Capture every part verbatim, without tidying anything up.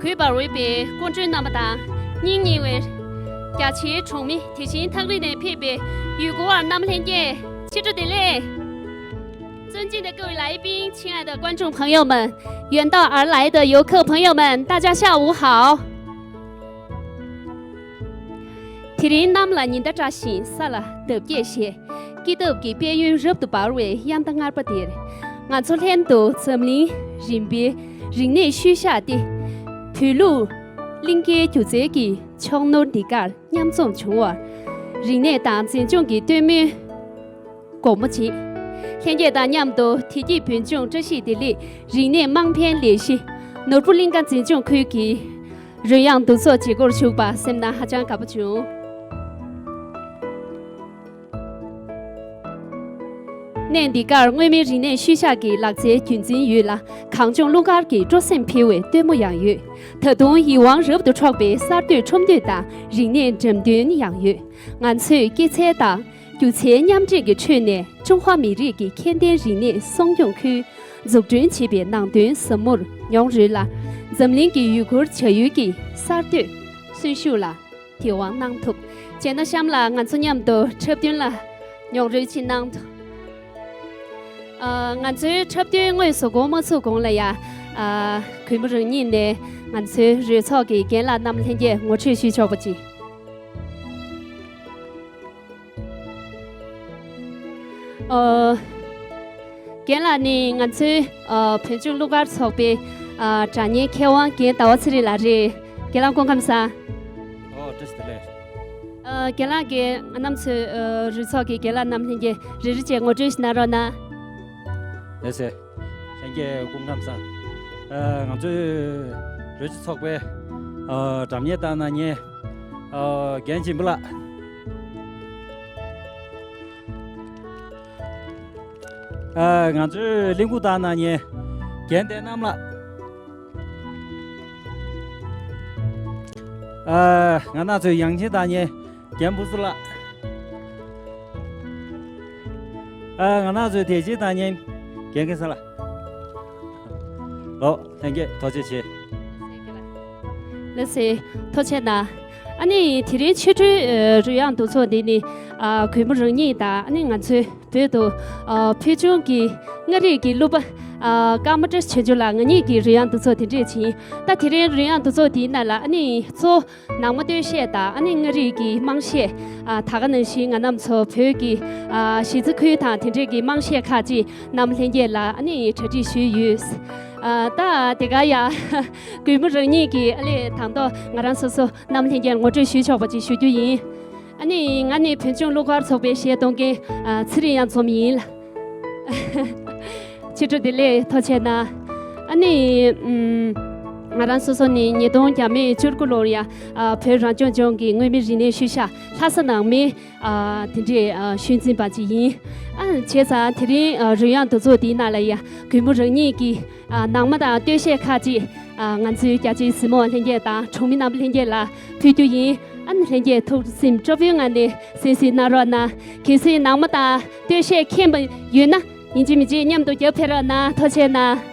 གུས་པར་འོས་པའི་སྐུ་མགྲོན་རྣམ་པ་དང་། སྙིང་ཉེ་བའི་རྒྱ་ཆེའི་གྲོང་མི། དེ་བཞིན་ཐག་རིང་ནས་ཕེབས་པའི་ཡུལ་སྐོར་བ་རྣམ་ལྷན་རྒྱས། ཕྱི་དྲོ་བདེ་ལེགས། 尊敬的各位来宾，亲爱的观众朋友们，远道而来的游客朋友们，大家下午好。 དེ་རིང་གནམ་ལ་ཉི་ཟླ་བཀྲ་ཞིང་ས་ལ་འདབ་བརྒྱད་བཞད། སྐྱིད་སྟོབས་ཀྱི་དཔལ་ཡོན་རབ་ཏུ་འབར་བའི་དབྱར་ཟླ་སྔ་པ་འདིར། ང་ཚོ་ལྷན་དུ་འཛམ་གླིང་རིམ་པའི་རིག་གནས་ཤུལ་བཞག་སྟེ། བོད་ལུགས་གླིང་ཁའི་སྒྱུ་རྩལ་གྱི་ཕྱོགས་ནོར་འདི་གར་མཉམ་འཛོམས་བྱུང་བར། རིག་གནས་དང་འཛིན་སྐྱོང་གི་སྟོན་མོའི་སྒོ་མོ་འབྱེད། ལྷན་རྒྱས་དང་མཉམ་དུ་བདེ་སྐྱིད་བོད་ལྗོངས་བཀྲ་ཤིས་བདེ་ལེགས་རིག་གནས་དམངས་ཕན་ལས་གཞི་ནོར་བུ་གླིང་ཁ་འཛིན་སྐྱོང་ཁུལ་གྱི་རོལ་དབྱངས་འདུ་ཚོགས་བྱེད་སྒོར་ཞུགས་པ་སེམས་ནང་ཧ་ཅང་དགའ་པོ་བྱུང་། གནས་འདི་གར་མངོན་མིན་རིག་གནས་ཤུལ་བཞག་གི་ལག་རྩལ་རྒྱུན་འཛིན་ཡོད་ལ། གངས་ལྗོངས་གླུ་གར་གྱི་སྤྲོ་སེམས་འཕེལ་བའི་སྟོན་མོ་ཡང་ཡོད། ད་དུང་ཡིད་དབང་རབ་ཏུ་འཕྲོག་པའི་གསར་གཏོད་ཁྲོམ་སྟོན་དང་རིག་གནས་འགྲེམས་སྟོན་ཡང་ཡོད། ང་ཚོས་སྐྱེད་ཚལ་དང་སྒྱུ་རྩལ་མཉམ་འདྲེས་ཀྱི་ཁྲོད་ནས་ཀྲུང་ཧྭ་མི་རིགས་ཀྱི་ཁྱད་ལྡན་རིག་གནས་སྲུང་སྐྱོང་ཁུལ་འཛུགས་སྐྲུན་བྱེད་པའི་ནང་དོན་ཟབ་མོར་མྱོང་རོལ་ལ། འཛམ་གླིང་གི་ཡུལ་སྐོར་བྱ་ཡུལ་གྱི་གསར་གཏོད་གསོན་ཤུགས་ལ་དེ་དབང་གནང་ཐུབ། བྱས་ན་གཤམ་ལ་ང་ཚོ་མཉམ་དུ་འཁྲབ་སྟོན་ལ་མྱོང་རོལ་ཅིག་གནང་ཐུབ། ཨ། ང་ཚོའི་འཁྲབ་སྟོན་དངོས་སུ་འགོ་མ་ཚུགས་གོང་ལ་ཡ། ཨ། གུས་མོ་རང་ཉིད་ནས་ང་ཚོའི་རོལ་ཚོགས་ཀྱི་རྒན་ལགས་རྣམས་ལྷན་རྒྱས་ངོ་སྤྲོད་ཞུས་ཆོག་པ་ཅིག། ཨོ། རྒན་ལགས་ནི་ང་ཚོའི་ཨ་བོད་ལྗོངས་གླུ་གར་ཚོགས་པའི་ཨ་སྒྲ་སྙན་མཁས་དབང་རྒན་ཟླ་བ་ཚེ་རིང་ལགས་རེད། རྒན་ལགས་སྐུ་ཁམས་བཟང་། ཨོ། བཀྲ་ཤིས་བདེ་ལེགས། ཨ། རྒན་ལགས་ཀྱིས་ང་རྣམ་ཚོའི་ཨ་རོལ་ཚོགས་ཀྱི་རྒན་ལགས་རྣམས་ལྷན་རྒྱས་རེ་རེ་བྱས་ངོ་སྤྲོད་ཞིག་གནང་རོགས་གནང་། ལགས་སེ། ལྷན་རྒྱས་སྐུ་ཁམས་བཟང་། ཨ། ང་ཚོའི་རོལ་ཆ་ཚོགས་པའི་ཨ་སྒྲ་སྙན་བཏང་གནང་མཁན་ཨ་རྒན་ཆེན་པོ་ལགས། ཨ། ང་ཚོའི་གླིང་སྐུགས་བཏང་གནང་མཁན་རྒན་བསྟན་རྣམ་ལགས། ཨ། ང་རང་ཚོའི་དབྱངས་ཅན་བཏང་མཁན་རྒན་བུ་སུ་ལགས། ཨ། ང་རང་ཚོའི་དད་ཅན་བཏང་མཁན་རྒན་སྐལ་བཟང་ལགས། ལོ། ལྷན་རྒྱས་ཐུགས་རྗེ་ཆེ། ལགས་སེ། ཐུགས་རྗེ་གནང་། ཨ་ནི་དེ་རིང་ཕྱི་དྲོའི་ཨ་རོལ་དབྱངས་འདུ་ཚོགས་འདི་ནི་ཨ་གུས་མོ་རང་ཉིད་དང་། ཨ་ནི་ང་ཚོའི་བོད་དུ་ཨ་ཕུལ་བྱུང་གི་མངའ་རིས་ཀྱི་གླུ་པ་ཨ་ཀརྨ་བཀྲ་ཤིས་ཆོས་འབྱོར་ལགས་ང་གཉིས་ཀྱིས་རོལ་དབྱངས་འདུ་ཚོགས་དེ་འདྲས་བྱིན། ད་དེ་རིང་རོལ་དབྱངས་འདུ་ཚོགས་དེའི་ནང་ལ་ཨ་ནི་གཙོ་བོ་ནང་མ་སྟོད་གཞས་དང་། ཨ་ནི་མངའ་རིས་ཀྱི་དམངས་གཞས། ཨ་ད་ག་ནང་བཞིན་ང་རྣམ་ཚོ་བོད་ཀྱི་ཨ་གཞིས་རྩེ་ཁུལ་དང་དེ་འདྲས་ཀྱི་དམངས་གཞས་ཁག་ཅིག་རྣམས་ལྷན་རྒྱས་ལ་ཨ་ནི་གྲ་སྒྲིག་ཞུས་ཡོད། ཨ་ད་དེ་ག་ཡ་གུས་མོ་རང་ཉིད་ཀྱིས་ཨ་ལས་དང་ཐོག་ང་རང་སོ་སོ་རྣམས་ལྷན་རྒྱས་ངོ་སྤྲོད་ཞུས་ཆོག་པ་ཅིག་ཞུ་རྒྱུ་ཡིན། ཨ་ནི་ང་ནི་བོད་ལྗོངས་གླུ་གར་ཚོགས་པའི་གཞས་གཏོང་མཁན་ཨ་ཚེ་རིང་གཡང་འཛོམས་ཡིན་ལ། ཕྱི་དྲོ་བདེ་ལེགས། ཐུགས་རྗེ་གནང་། ཨ་ནི་ཨམ་ང་རང་སོ་སོ་ནི་ཉིས་སྟོང་བརྒྱ་མེད་བཅུ་དགུ་ལོར་ཡ་ཨ་བོད་རང་སྐྱོང་ལྗོངས་ཀྱི་མངོན་མིན་རིག་གནས་ཤུལ་བཞག་ལྷ་ས་ནང་མི་ཨ་དེ་འདྲའི་ཨ་ཤུལ་འཛིན་པ་ཅིག་ཡིན། ཨ་བྱས་ཙང་དེ་རིང་ཨ་རོལ་དབྱངས་འདུ་ཚོགས་འདིའི་ནང་ལ་ཡ་གུས་མོ་རང་ཉིད་ཀྱིས་ཨ་ནང་མ་དང་སྟོད་གཞས་ཁག་ཅིག་ཨ་ང་ཚོའི་རྒྱ་ཆེའི་གཟིགས་མོ་ལྷན་རྒྱས་དང་གྲོང་མི་རྣམ་པ་ལྷན་རྒྱས་ལ་ཕུལ་རྒྱུ་ཡིན། ཨ་ནི་ལྷན་རྒྱས་ཐུགས་སེམས་སྤྲོ་པོའི་ངང་ནས་གསན་གཟིགས་གནང་རོགས་གནང་། གལ་སྲིད་ནང་མ་དང་སྟོད་གཞས་མཁྱེན་པ་ཡོད་ན། ཡིན་གཅིག་མིན་གཅིག་མཉམ་དུ་རྒྱབ་ཕེབས་རོགས་གནང་། ཐུགས་རྗེ་གནང་།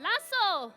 ལགས་སོ།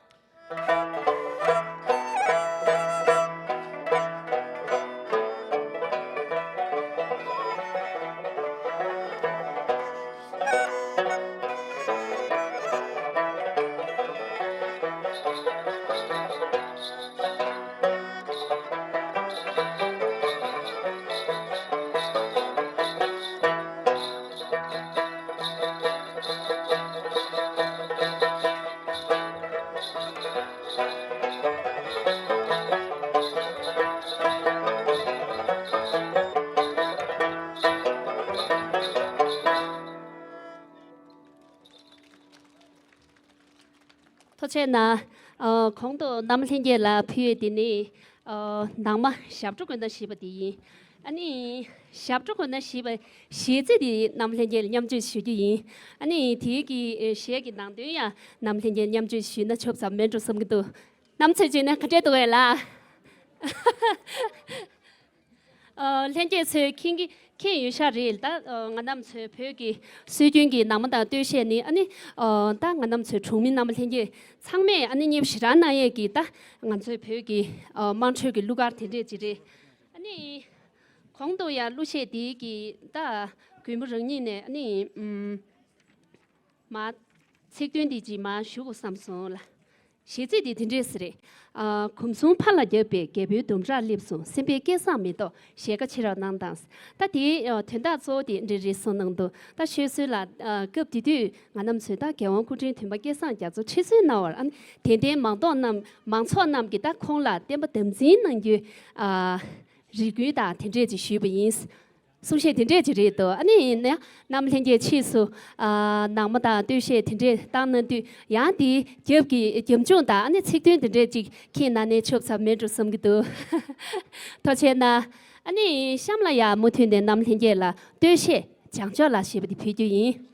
ཐུགས་རྗེ་གནང་། ཨ། གོང་དུ་རྣམ་ལྷན་རྒྱས་ལ་ཕུལ་ཡས་དེ་ནི། ཨ། ནང་མ་ཞབས་བྲོ་གོན་ན་ཞེས་པ་དེ་ཡིན། ཨ་ནི་ཞབས་བྲོ་གོན་ན་ཞེས་པ་གཞས་ཚིག་དེ་རྣམ་ལྷན་རྒྱས་ལ་མཉམ་སྤྱོད་ཞུ་རྒྱུ་ཡིན། ཨ་ནི་དེའི་གི་གཞས་ཀྱི་ནང་དོན་ཡང་རྣམ་ལྷན་རྒྱས་མཉམ་སྤྱོད་ཞུས་ན་ཆོབ་ཙམ་མེད་འགྲོ་བསམ་གྱི་འདུག། རྣམ་ཚོས་བྱས་ན་ག་འདྲས་འདུག་གས་ལགས། ཨ། ལྷན་རྒྱས་ཚོས་མཁྱེན་གྱི་མཁྱེན་ཡོད་ཤག་རེད། ད། ཨ། ང་རྣམ་ཚོའི་བོད་ཀྱི་སྲོལ་རྒྱུན་གྱི་ནང་མ་དང་སྟོད་གཞས་ནི། ཨ་ནི། ཨ། ད་ང་རྣམ་ཚོའི་གྲོང་མི་རྣམ་པ་ལྷན་རྒྱས་ཚང་མས་ཨ་ནི་མཉེས་པོ་ཞེ་དྲག་གནང་ཡས་ཀྱི། ད་ང་ཚོའི་བོད་ཀྱི། ཨ། དམངས་ཁྲོད་ཀྱི་གླུ་གར་དེ་འདྲས་ཅིག་རེད། ཨ་ནི་གོང་དུ་ཡང་གླུ་གཞས་དེའི་གི་ད་མགོན་པོ་རང་ཉིད་ནས། ཨ་ནི། ཨུམ། མ། ཚིག་དོན་འདི་ཅིག་མ་ཞུ་དགོས་བསམ་སོང་ལགས། གཞས་ཚིག་འདི་དེ་འདྲས་ཟེར་རེད། ཨ། གོམ་གསུམ་ཕར་ལ་བརྒྱབ་པའི་རྒྱལ་པོའི་ལྡུམ་རར་སླེབས་སོང་། སེམས་པའི་སྐལ་བཟང་མེ་ཏོག་ཞལ་དཀར་ཕྱི་རུ་གནང་དང་། ད་དེའི། ཨ། དོན་དག་གཙོ་བོ་དེ་འདི་རེད་གསུངས་གནང་འདུག། ད་ཤོད་སྲོལ་ལ། ཨ། སྐབས་དེ་དུས་ང་རྣམ་ཚོས་ད་རྒྱལ་དབང་སྐུ་ཕྲེང་བདུན་པ་སྐལ་བཟང་རྒྱ་མཚོ་ཁྲི་སྲོང་ནང་བར། ཨ། དད་ལྡན་མང་ཚོགས་རྣམས། མང་ཚོགས་རྣམས་ཀྱིས་ད་ཁོང་ལ་བསྟན་པ་དམ་འཛིན་གནང་རྒྱུའི། ཨ། རེ་སྐུལ་དང་དེ་འདྲས་ཅིག་ཞུས་པ་ཡིན། གསུང་བཤད་དེ་འདྲས་ཅིག་རེད་འདུག། ཨ་ནི་ཡིན་ན་རྣམ་ལྷན་རྒྱས་ཕྱིས་སུ། ཨ། ནང་མ་དང་སྟོད་གཞས་དེ་འདྲས་བཏང་གནང་དུས། ཡང་དེའི་རྒྱབ་ཀྱི་རྒྱབ་ལྗོངས་དང་། ཨ་ནི་ཚིག་དོན་དེ་འདྲས་ཅིག་མཁྱེན་གནང་ན་ཆོབ་ཙམ་མེད་འགྲོ་བསམ་གྱི་འདུག། ཐུགས་རྗེ་གནང་། ཨ་ནི་གཤམ་ལ་ཡང་མུ་མཐུད་ནས་རྣམ་ལྷན་རྒྱས་ལ་སྟོད་གཞས་བྱང་ཕྱོགས་ལ་ཞེས་པ་དེ་ཕུལ་རྒྱུ་ཡིན།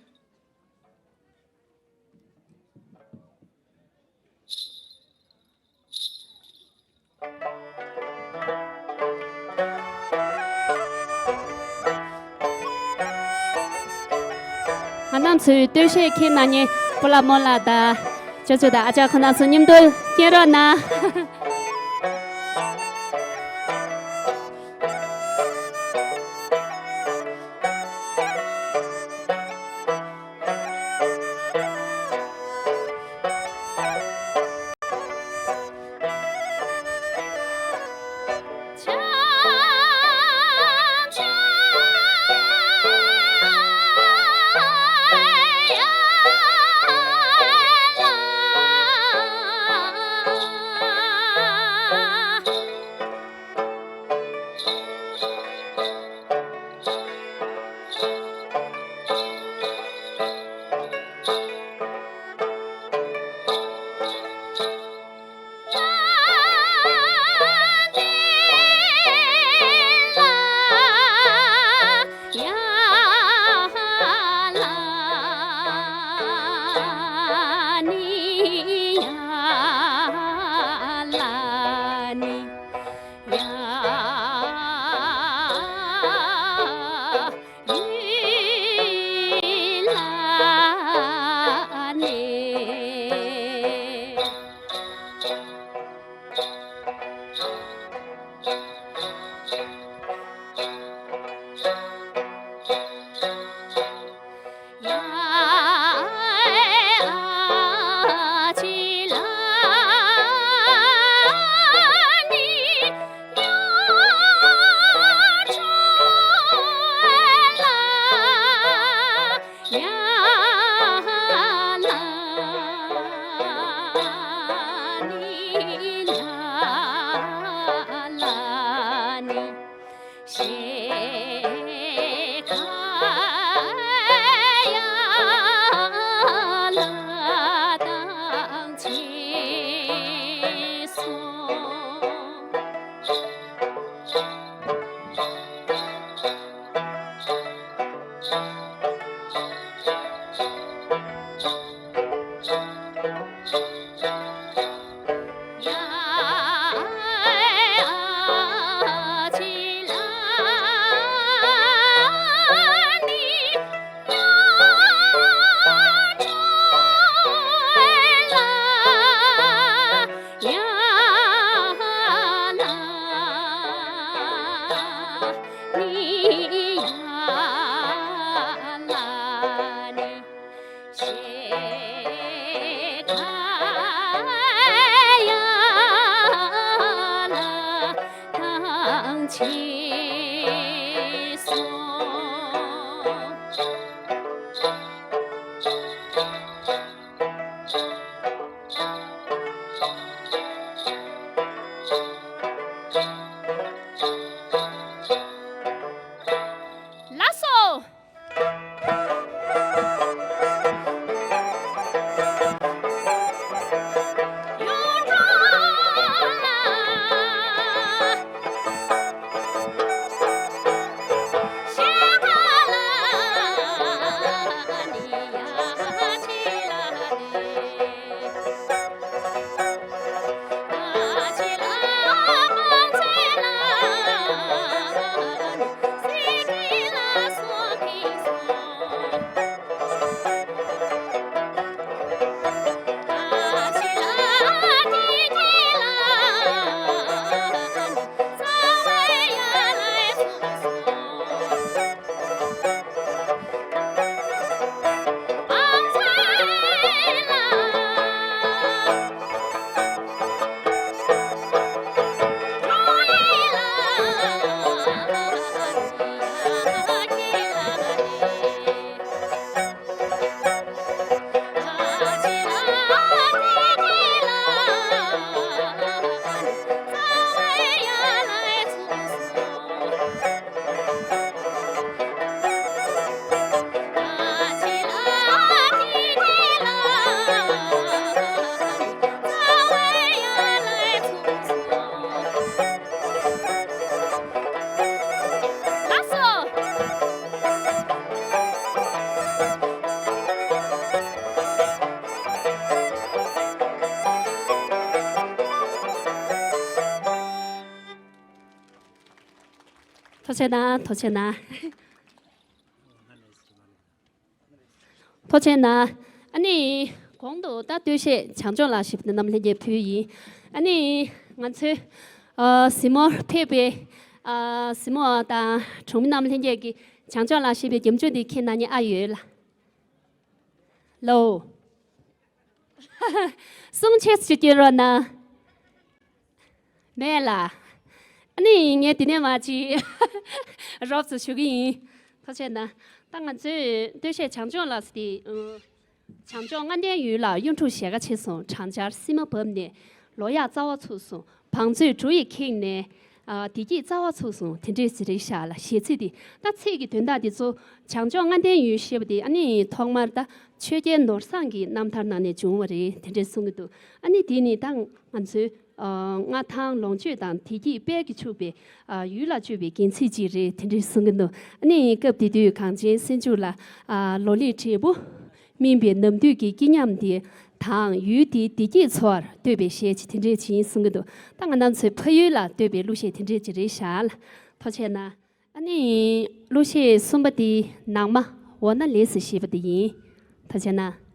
ང་རྣམ་ཚོའི་སྟོད་གཞས་མཁྱེན་གནང་མཁན་སྤོ་ལགས་རྨོ་ལགས་དང་ཅོ་ཅོ་དང་ཨ་ཅག་ཁོང་རྣམ་ཚོ་མཉམ་དུ་མཁྱེན་རོགས་གནང་། ལགས་སོ། ཐུགས་རྗེ་གནང་། ཐུགས་རྗེ་གནང་། ཐུགས་རྗེ་གནང་། ཨ་ནི་གོང་དུ་ད་སྟོད་གཞས་བྱང་ཕྱོགས་ལ་ཞེས་པ་དེ་རྣམ་ལྷན་རྒྱས་ཕུལ་ཡིན། ཨ་ནི་ང་ཚོའི་ཨ་གཟིགས་མོར་ཕེབས་པའི་ཨ་གཟིགས་མོ་དང་གྲོང་མི་རྣམ་ལྷན་རྒྱས་ཀྱིས་བྱང་ཕྱོགས་ལ་ཞེས་པའི་རྒྱབ་ལྗོངས་དེ་མཁྱེན་གནང་མཁན་ཨ་ཡོད་ལ། ལོ། གསུང་ཆེ་ཞིག་སྐྱོན་རོགས་གནང་། མེད་ལ། ཨ་ནི་ངས་དེ་ནས་མ་ཅིག་རོབ་ཙམ་ཞུ་གི་ཡིན། ཐུགས་རྗེ་གནང་། ད་ང་ཚོས་སྟོད་གཞས་བྱང་ཕྱོགས་ལ་ཟེར་ཏེ། བྱང་ཕྱོགས་ལྔ་ལྡན་ཡུལ་ལ་གཡུ་འབྲུག་ཞལ་དཀར་ཆེ་སོང་། སྦྲང་ཆར་བསིལ་མ་བབས་ནས་ལོ་ཡག་རྩ་བ་ཚུགས་སོང་། བང་མཛོད་འབྲུ་ཡིས་ཁེངས་ནས་ཨ་བདེ་སྐྱིད་རྩ་བ་ཚུགས་སོང་། དེ་འདྲས་ཟེར་རེད་ཤག་ལ། གཞས་ཚིག་འདི་ད་ཚིག་གི་དོན་དག་འདི་ཚོ་བྱང་ཕྱོགས་ལྔ་ལྡན་ཡུལ་ཞེས་པ་དེ་ཨ་ནི་ཐོག་མར་ད་ཆོས་རྒྱལ་ནོར་བཟང་གི་རྣམ་ཐར་ནང་ནས་བྱུང་བ་རེད། དེ་འདྲས་གསུང་གི་འདུག་ཨ་ནི་དེ་ནི་ད་ང་ཚོའི་ཨ་མངའ་ཐང་ལོངས་སྤྱོད་དང་བདེ་སྐྱིད་དཔལ་གྱིས་ཕྱུག་པའི་ཨ་ཡུལ་ལ་བཅོས་པའི་རྒྱན་ཚིག་ཅིག་རེད། དེ་འདྲས་གསུང་གི་འདུག་ཨ་ནི་སྐབས་དེ་དུས་གངས་ཅན་སེང་ཕྲུག་ལ་ཨ་ལོ་ལེགས་འབྲས་བུ་སྨིན་པའི་ནམ་དུས་ཀྱི་སྐྱིད་ཉམས་དེ་དང་ཡུལ་དེའི་བདེ་སྐྱིད་འཚོ་བར་བསྟོད་པའི་གཞས་ཅིག་དེ་འདྲས་ཅིག་ཡིན་གསུང་གི་འདུག་ད་ང་རང་ཚོའི་ཕ་ཡུལ་ལ་བསྟོད་པའི་གླུ་གཞས་དེ་འདྲས་ཅིག་རེད་ཤག་ལ། ཐུགས་རྗེ་གནང་། ཨ་ནི་གླུ་གཞས་གསུམ་པ་དེ་ནང་མ་འོ་ན་ལེགས་སོ་ཞེས་པ་དེ་ཡིན། ཐུགས་རྗེ་གནང་།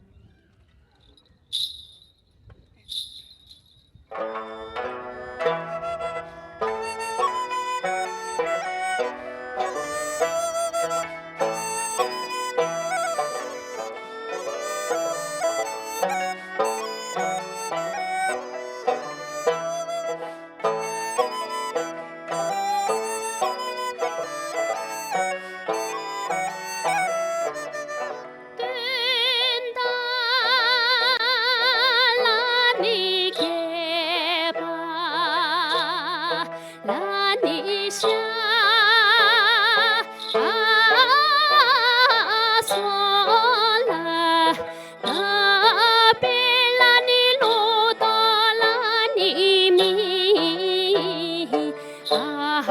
ཨ་ཧ་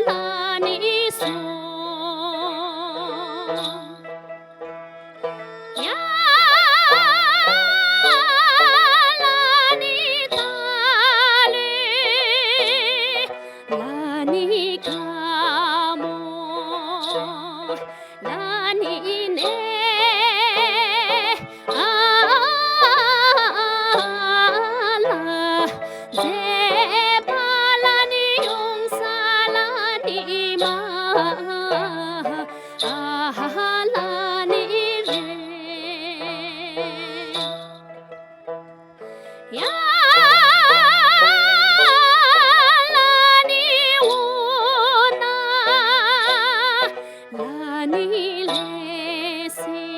ལ་ནི་སོ། ཡ་ལ་ནི་ད་ལེ། ལ་ནི་ག་མོ། ལ་ནི་ནེ། ཨ་ལ། ཟེ་པ་ལ་ནི་ཡོང་ས་ལ་ནི་མ། ཨ་ཧ་ལ་ནི་རེ། ཡ་ལ་ནི་འོ་ན། ལ་ནི་ལེ་སི།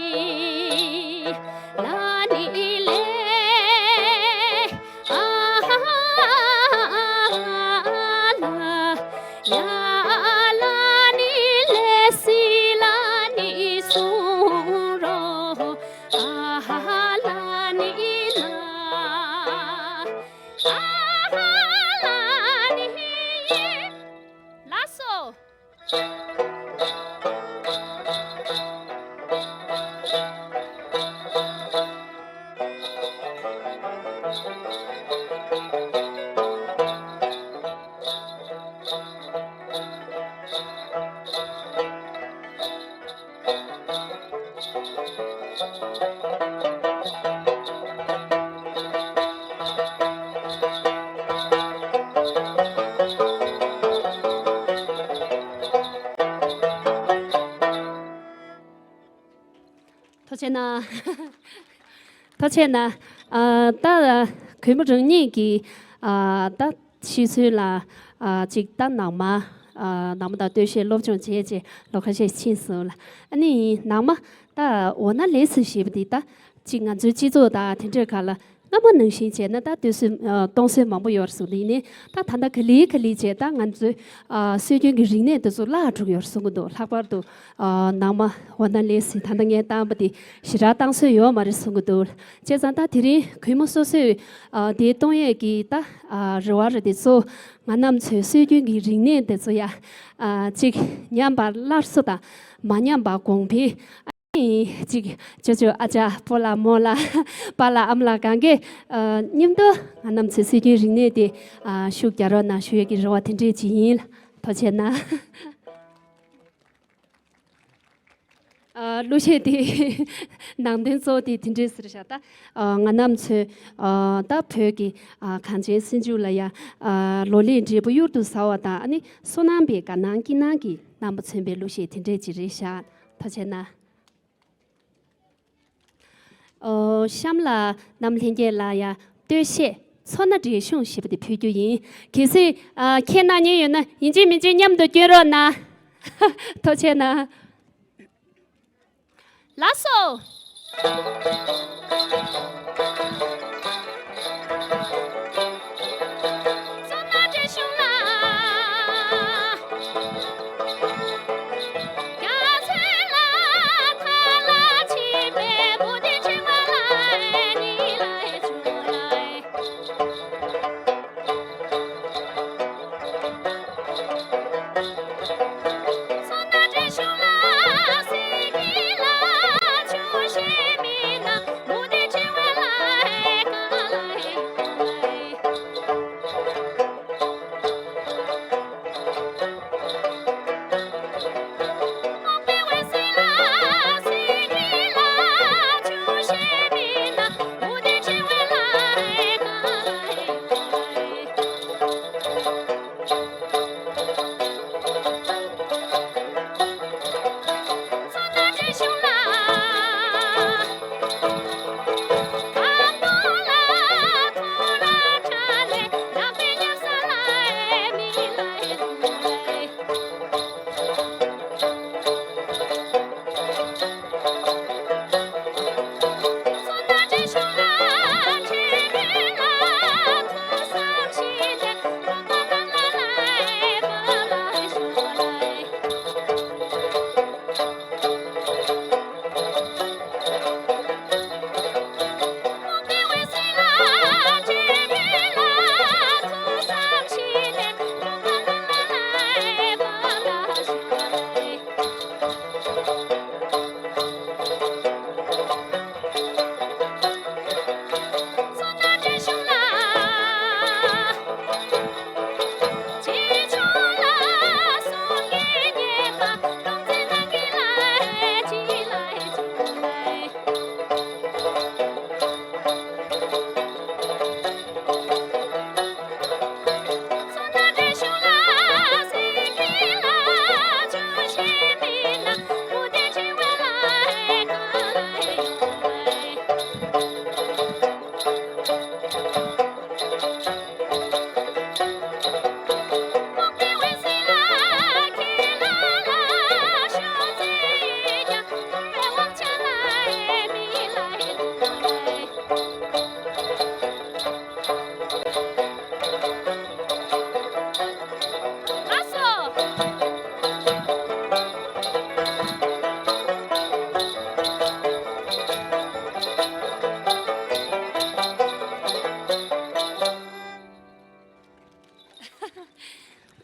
ལ་ནི་ལེ། ཨ་ཧ་ལ། ཡ་ལ་ནི་ལེ་སི་ལ་ནི་སུ་རོ། ཨ་ཧ་ལ་ནི་ལ། ཨ་ཧ་ལ་ནི། ལགས་སོ། ཐུགས་རྗེ་གནང་། ཐུགས་རྗེ་གནང་། ཨ་ད་གུས་མོ་རང་ཉིད་ཀྱི་ཨ་ད་ཤི་ཚུལ་ལ་ཨ་ཅིག་ད་ནང་མ་ཨ་ནང་མ་དང་སྟོད་གཞས་སློབ་སྦྱོང་བྱས་རྗེས་ལོ་ཁ་ཤས་ཕྱིན་སོང་ལ། ཨ་ནི་ནང་མ་ད་འོ་ན་ལེ་སི་ཞེས་པ་འདི་ད་ཅིག་ང་ཚོའི་སྤྱི་ཚོགས་དང་དེ་འདྲའི་ཁ་ལ་སྔ་མ་ནང་བཞིན་བྱས་ན་ད་སྟོད་སྲོལ་ཨ་གཏོང་སྲོལ་མང་པོ་ཡོད་རེད་གསུངས་འདུག་ཡིན་ནའི་ད་ད་ལྟ་ག་ལེ་ག་ལེ་བྱས་ད་ང་ཚོའི་ཨ་སྲོལ་རྒྱུན་གྱི་རིག་གནས་དེ་ཚོ་བརླག་འགྲོ་གི་ཡོད་རེད་གསུང་གི་འདུག་ལྷག་པར་དུ་ཨ་ནང་མ་འོ་ན་ལེ་སི་ད་ལྟ་ངས་བཏང་པ་དེ་ཞེ་དྲག་བཏང་སྲོལ་ཡོད་མ་རེད་གསུང་གི་འདུག་བྱས་ཙང་ད་དེ་རིང་གུས་མོ་སོ་སོས་ཨ་དེ་གཏོང་ཡས་ཀྱི་ད་ཨ་རེ་བ་རེད་དེ་གཙོ་བོ་ང་རྣམ་ཚོའི་སྲོལ་རྒྱུན་གྱི་རིག་གནས་དེ་ཚོ་ཡ་ཨ་ཅིག་ཉམས་པ་སླར་གསོ་དང་མ་ཉམས་པ་གོང་འཕེལ། ཨ་ནི་ཅིག་ཅོ་ཅོ་ཨ་ཅག་པོ་ལགས་རྨོ་ལགས་པཱ་ལགས་ཨ་མ་ལགས་གང་གས་ཨ་མཉམ་དུ་ང་རྣམ་ཚོའི་སྲོལ་རྒྱུན་རིག་གནས་དེ་ཨ་ཤུགས་རྒྱག་རོགས་གནང་ཞུ་ཡས་ཀྱི་རེ་བ་དེ་འདྲས་ཅིག་ཡིན། ཐུགས་རྗེ་གནང་། ཨ་གླུ་གཞས་དེ་ནང་དོན་གཙོ་བོ་དེ་དེ་འདྲས་ཟེར་བཞག་ད་ཨ་ང་རྣམ་ཚོའི་ཨ་ད་བོད་ཀྱི་ཨ་གངས་ཅན་སྲིད་འཇུག་ལ་ཡ་ཨ་ལོ་ལེགས་འབྲས་བུ་གཡུར་དུ་ཟ་བ་དང་ཨ་ནི་བསོད་ནམས་པའི་དགའ་སྣང་སྐྱིད་སྣང་གི་རྣམ་པ་མཚོན་པའི་གླུ་གཞས་དེ་འདྲས་ཅིག་རེད་བཞག་ཐུགས་རྗེ་གནང་། ཨོ་གཤམ་ལ་རྣམ་ལྷན་རྒྱས་ལ་ཡ་སྟོད་གཞས་མཚོ་སྣ་འབྲས་ཞུང་ཞེས་པ་དེ་ཕུལ་རྒྱུ་ཡིན། གལ་སྲིད་ཨ་མཁྱེན་གནང་མཁན་ཡོད་ན་ཡིན་གཅིག་མིན་གཅིག་མཉམ་དུ་སྐྱོན་རོགས་གནང་། ཐུགས་རྗེ་གནང་། ལགས་སོ།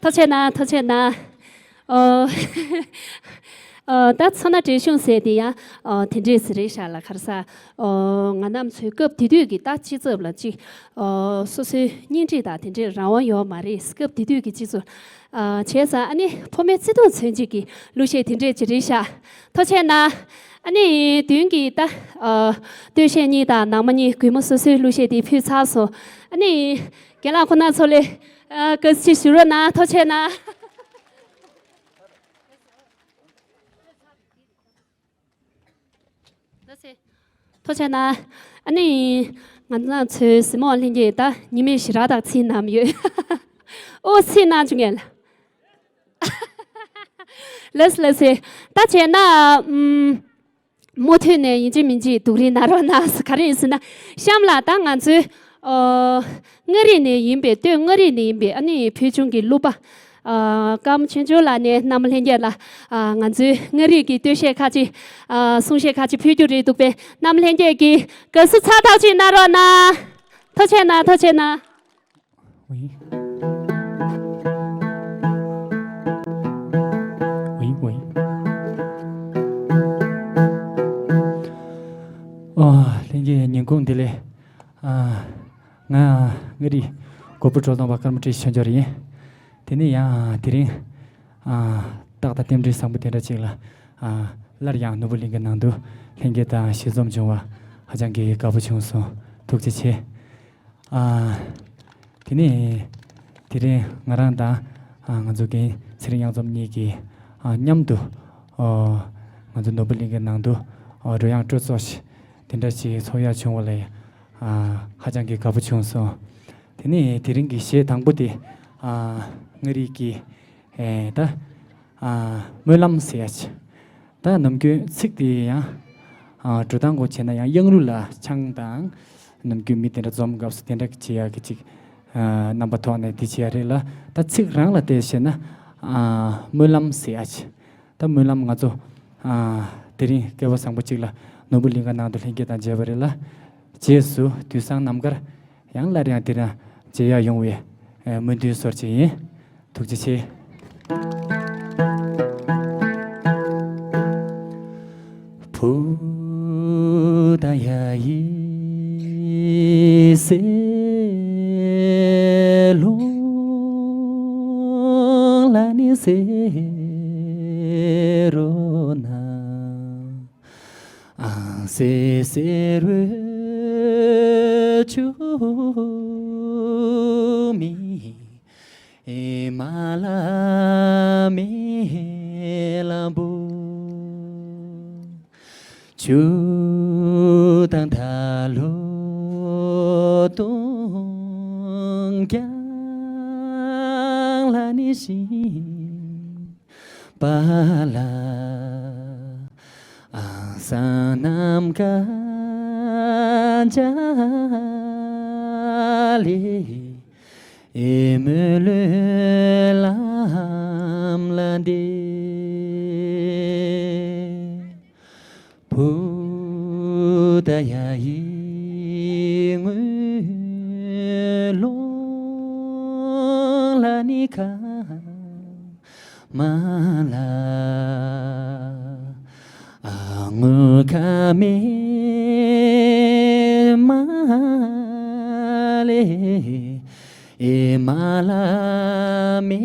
ཐུགས་རྗེ་གནང་། ཐུགས་རྗེ་གནང་། ཨོ། ཨོ། ད་མཚོ་སྣ་བགྲེས་གཞོན་ཟེར་དེ་ཡང་ཨོ་དེ་འདྲས་ཟེར་རེད་ཤག་ལ། ག་རེ་ཟ། ཨོ་ང་རྣམ་ཚོའི་སྐབས་དེ་དུས་ཀྱི་ད་སྤྱི་ཚབ་ལ་ཅིག་ཨོ་སོ་སོའི་གཉེན་སྒྲིག་དང་དེ་འདྲས་རང་དབང་ཡོད་མ་རེད། སྐབས་དེ་དུས་ཀྱི་སྤྱི་ཚོགས། ཨ། བྱས་ཙང་ཨ་ནི་ཕོ་མོའི་བརྩེ་དུང་མཚོན་བྱེད་ཀྱི་གླུ་གཞས་དེ་འདྲས་ཅིག་རེད་ཤག། ཐུགས་རྗེ་གནང་། ཨ་ནི་མདུན་གྱི་ད་ཨ་སྟོད་གཞས་གཉིས་དང་ནང་མ་གཉིས་གུས་མོ་སོ་སོའི་གླུ་གཞས་དེ་ཕུལ་ཚར་སོང་། ཨ་ནི་རྒན་ལགས་ཁོང་རྣམ་ཚོ་ལ་ཨ་དགའ་བསུ་ཞུ་རོགས་གནང་། ཐུགས་རྗེ་གནང་། ཐུགས་རྗེ་གནང་། ཨ་ནི་ང་ཚོ་གཟིགས་མོ་བ་ལྷན་རྒྱས་ད་ཉི་མའི་ཞེ་དྲག་ད་ཚིག་ནམ་ཡོད། ཨོ་ཚིག་གནང་བཅུག་ངེས་ལ། ལགས་ལགས་སེ། ད་བྱས་ན་ཨམ། མུ་མཐུད་ནས་ཡིན་གཅིག་མིན་གཅིག་སྡུག་རུས་གནང་རོགས་གནང་། ག་རེ་ཡིན་ཟེར་ན་གཤམ་ལ་ད་ང་ཚོའི་ཨོ། མངའ་རིས་ནས་ཡིན་པའི་སྟོད་མངའ་རིས་ནས་ཡིན་པའི་ཨ་ནི་ཕུལ་བྱུང་གི་གླུ་པ། ཨ། ཀརྨ་ཆོས་འབྱོར་ལགས་ནས་རྣམ་པ་ལྷན་རྒྱས་ལ། ཨ། ང་ཚོའི་མངའ་རིས་ཀྱི་སྟོད་གཞས་ཁ་ཅིག་ཨ། གསུང་གཞས་ཁ་ཅིག་ཕུལ་རྒྱུ་རེད་འདུག་པས། རྣམ་པ་ལྷན་རྒྱས་ཀྱིས་དགའ་བསུ་ཚ་ཐག་ཆོད་གནང་རོགས་གནང་། ཐུགས་རྗེ་གནང་། ཐུགས་རྗེ་གནང་། ཝི། ཝི། ཝི། ཨོ། ལྷན་རྒྱས་ཉིན་གུང་བདེ་ལེགས། ཨ། ང་མངའ་རིས་གོ་པུ་ཁྲོ་ཐུང་པ་ཀརྨ་བཀྲ་ཤིས་ཆོས་འབྱོར་ཡིན། དེ་ནས་ཡང་དེ་རིང་ཨ། རྟགས་དང་རྟེན་འབྲེལ་བཟང་པོ་དེ་འདྲ་ཅིག་ལ། ཨ། སླར་ཡང་ནོར་བུ་གླིང་གའི་ནང་དུ་ལྷན་རྒྱས་དང་ཞལ་འཛོམས་བྱུང་བ་ཧ་ཅང་གི་དགའ་པོ་བྱུང་སོང་། ཐུགས་རྗེ་ཆེ། ཨ། དེ་ནས་དེ་རིང་ང་རང་དང་ཨ། ང་ཚོ་རྒན་ཚེ་རིང་གཡང་འཛོམས་གཉིས་ཀྱིས་ཨ། མཉམ་དུ་ཨོ། ང་ཚོ་ནོར་བུ་གླིང་གའི་ནང་དུ་ཨོ། རོལ་དབྱངས་སྤྲོ་ཚོགས་ཤིག་དེ་འདྲ་ཞིག་ཚོགས་ཡག་བྱུང་བ་ལ་ཨ། ཧ་ཅང་གི་དགའ་པོ་བྱུང་སོང་། དེ་ནས་དེ་རིང་གི་གཞས་དང་པོ་དེ་ཨ། མངའ་རིས་ཀྱི་ཨེ། ད་ཨ། སྨོན་ལམ་ཟེར་ཡག་ཅིག། ད་ནམ་རྒྱུན་ཚིག་དེ་ཡང་ཨ། འགྲོ་སྟངས་སྐོར་བྱས་ན་ཡང་གཡང་རུ་ལ་ཆང་དང་། ནམ་རྒྱུན་མི་དེ་འདྲ་འཛོམས་སྐབས་སུ་དེ་འདྲ་བྱེད་ཡག་གི་ཅིག་ཨ། རྣམ་པ་ཐོག་ནས་དེ་བྱེད་ཡག་རེད་ལ། ད་ཚིག་རང་ལ་བལྟས་བྱས་ན་ཨ། སྨོན་ལམ་ཟེར་ཡག་ཅིག། ད་སྨོན་ལམ་ང་ཚོ་ཨ། དེ་རིང་སྐལ་བ་བཟང་པོ་ཅིག་ལ་ནོར་བུ་གླིང་ག་ནང་དུ་ལྷན་རྒྱས་དང་མཇལ་བ་རེད་ལ། རྗེས་སུ་དུས་སང་ནམ་མཁར་ཡང་སླར་ཡང་དེ་རིང་མཇལ་ཡག་ཡོང་བའི་སྨོན་འདུན་གསོལ་བ་ཅིག་ཡིན། ཐུགས་རྗེ་ཆེ། བུདྡྷ་ཡ་ཡི་སྲས་ལུང་ལ་ནི་ཟེར་རོ་ན། ཨང་སེ་སེ་རོ་ཆུ་མི་ཧི་མ་ལ་མེ་ལ་བུ། ཆུ་དང་ཐ་ལོ་དུང་རྒྱང་ལ་ནི་ཤིང་པ་ལ། ཨང་སང་ནམ་མཁའ་འཇའ་ལི་ཨེ་མོ་ལོས་ལམ་ལ་འདེད། བུདྡྷ་ཡ་ཡི་ངོས་ལོང་ལ་ནི་ཁ་མ་ལ། ཨ་ངུ་ཁ་མེ་མ་ལེ་ཨེ་མ་ལ་མེ་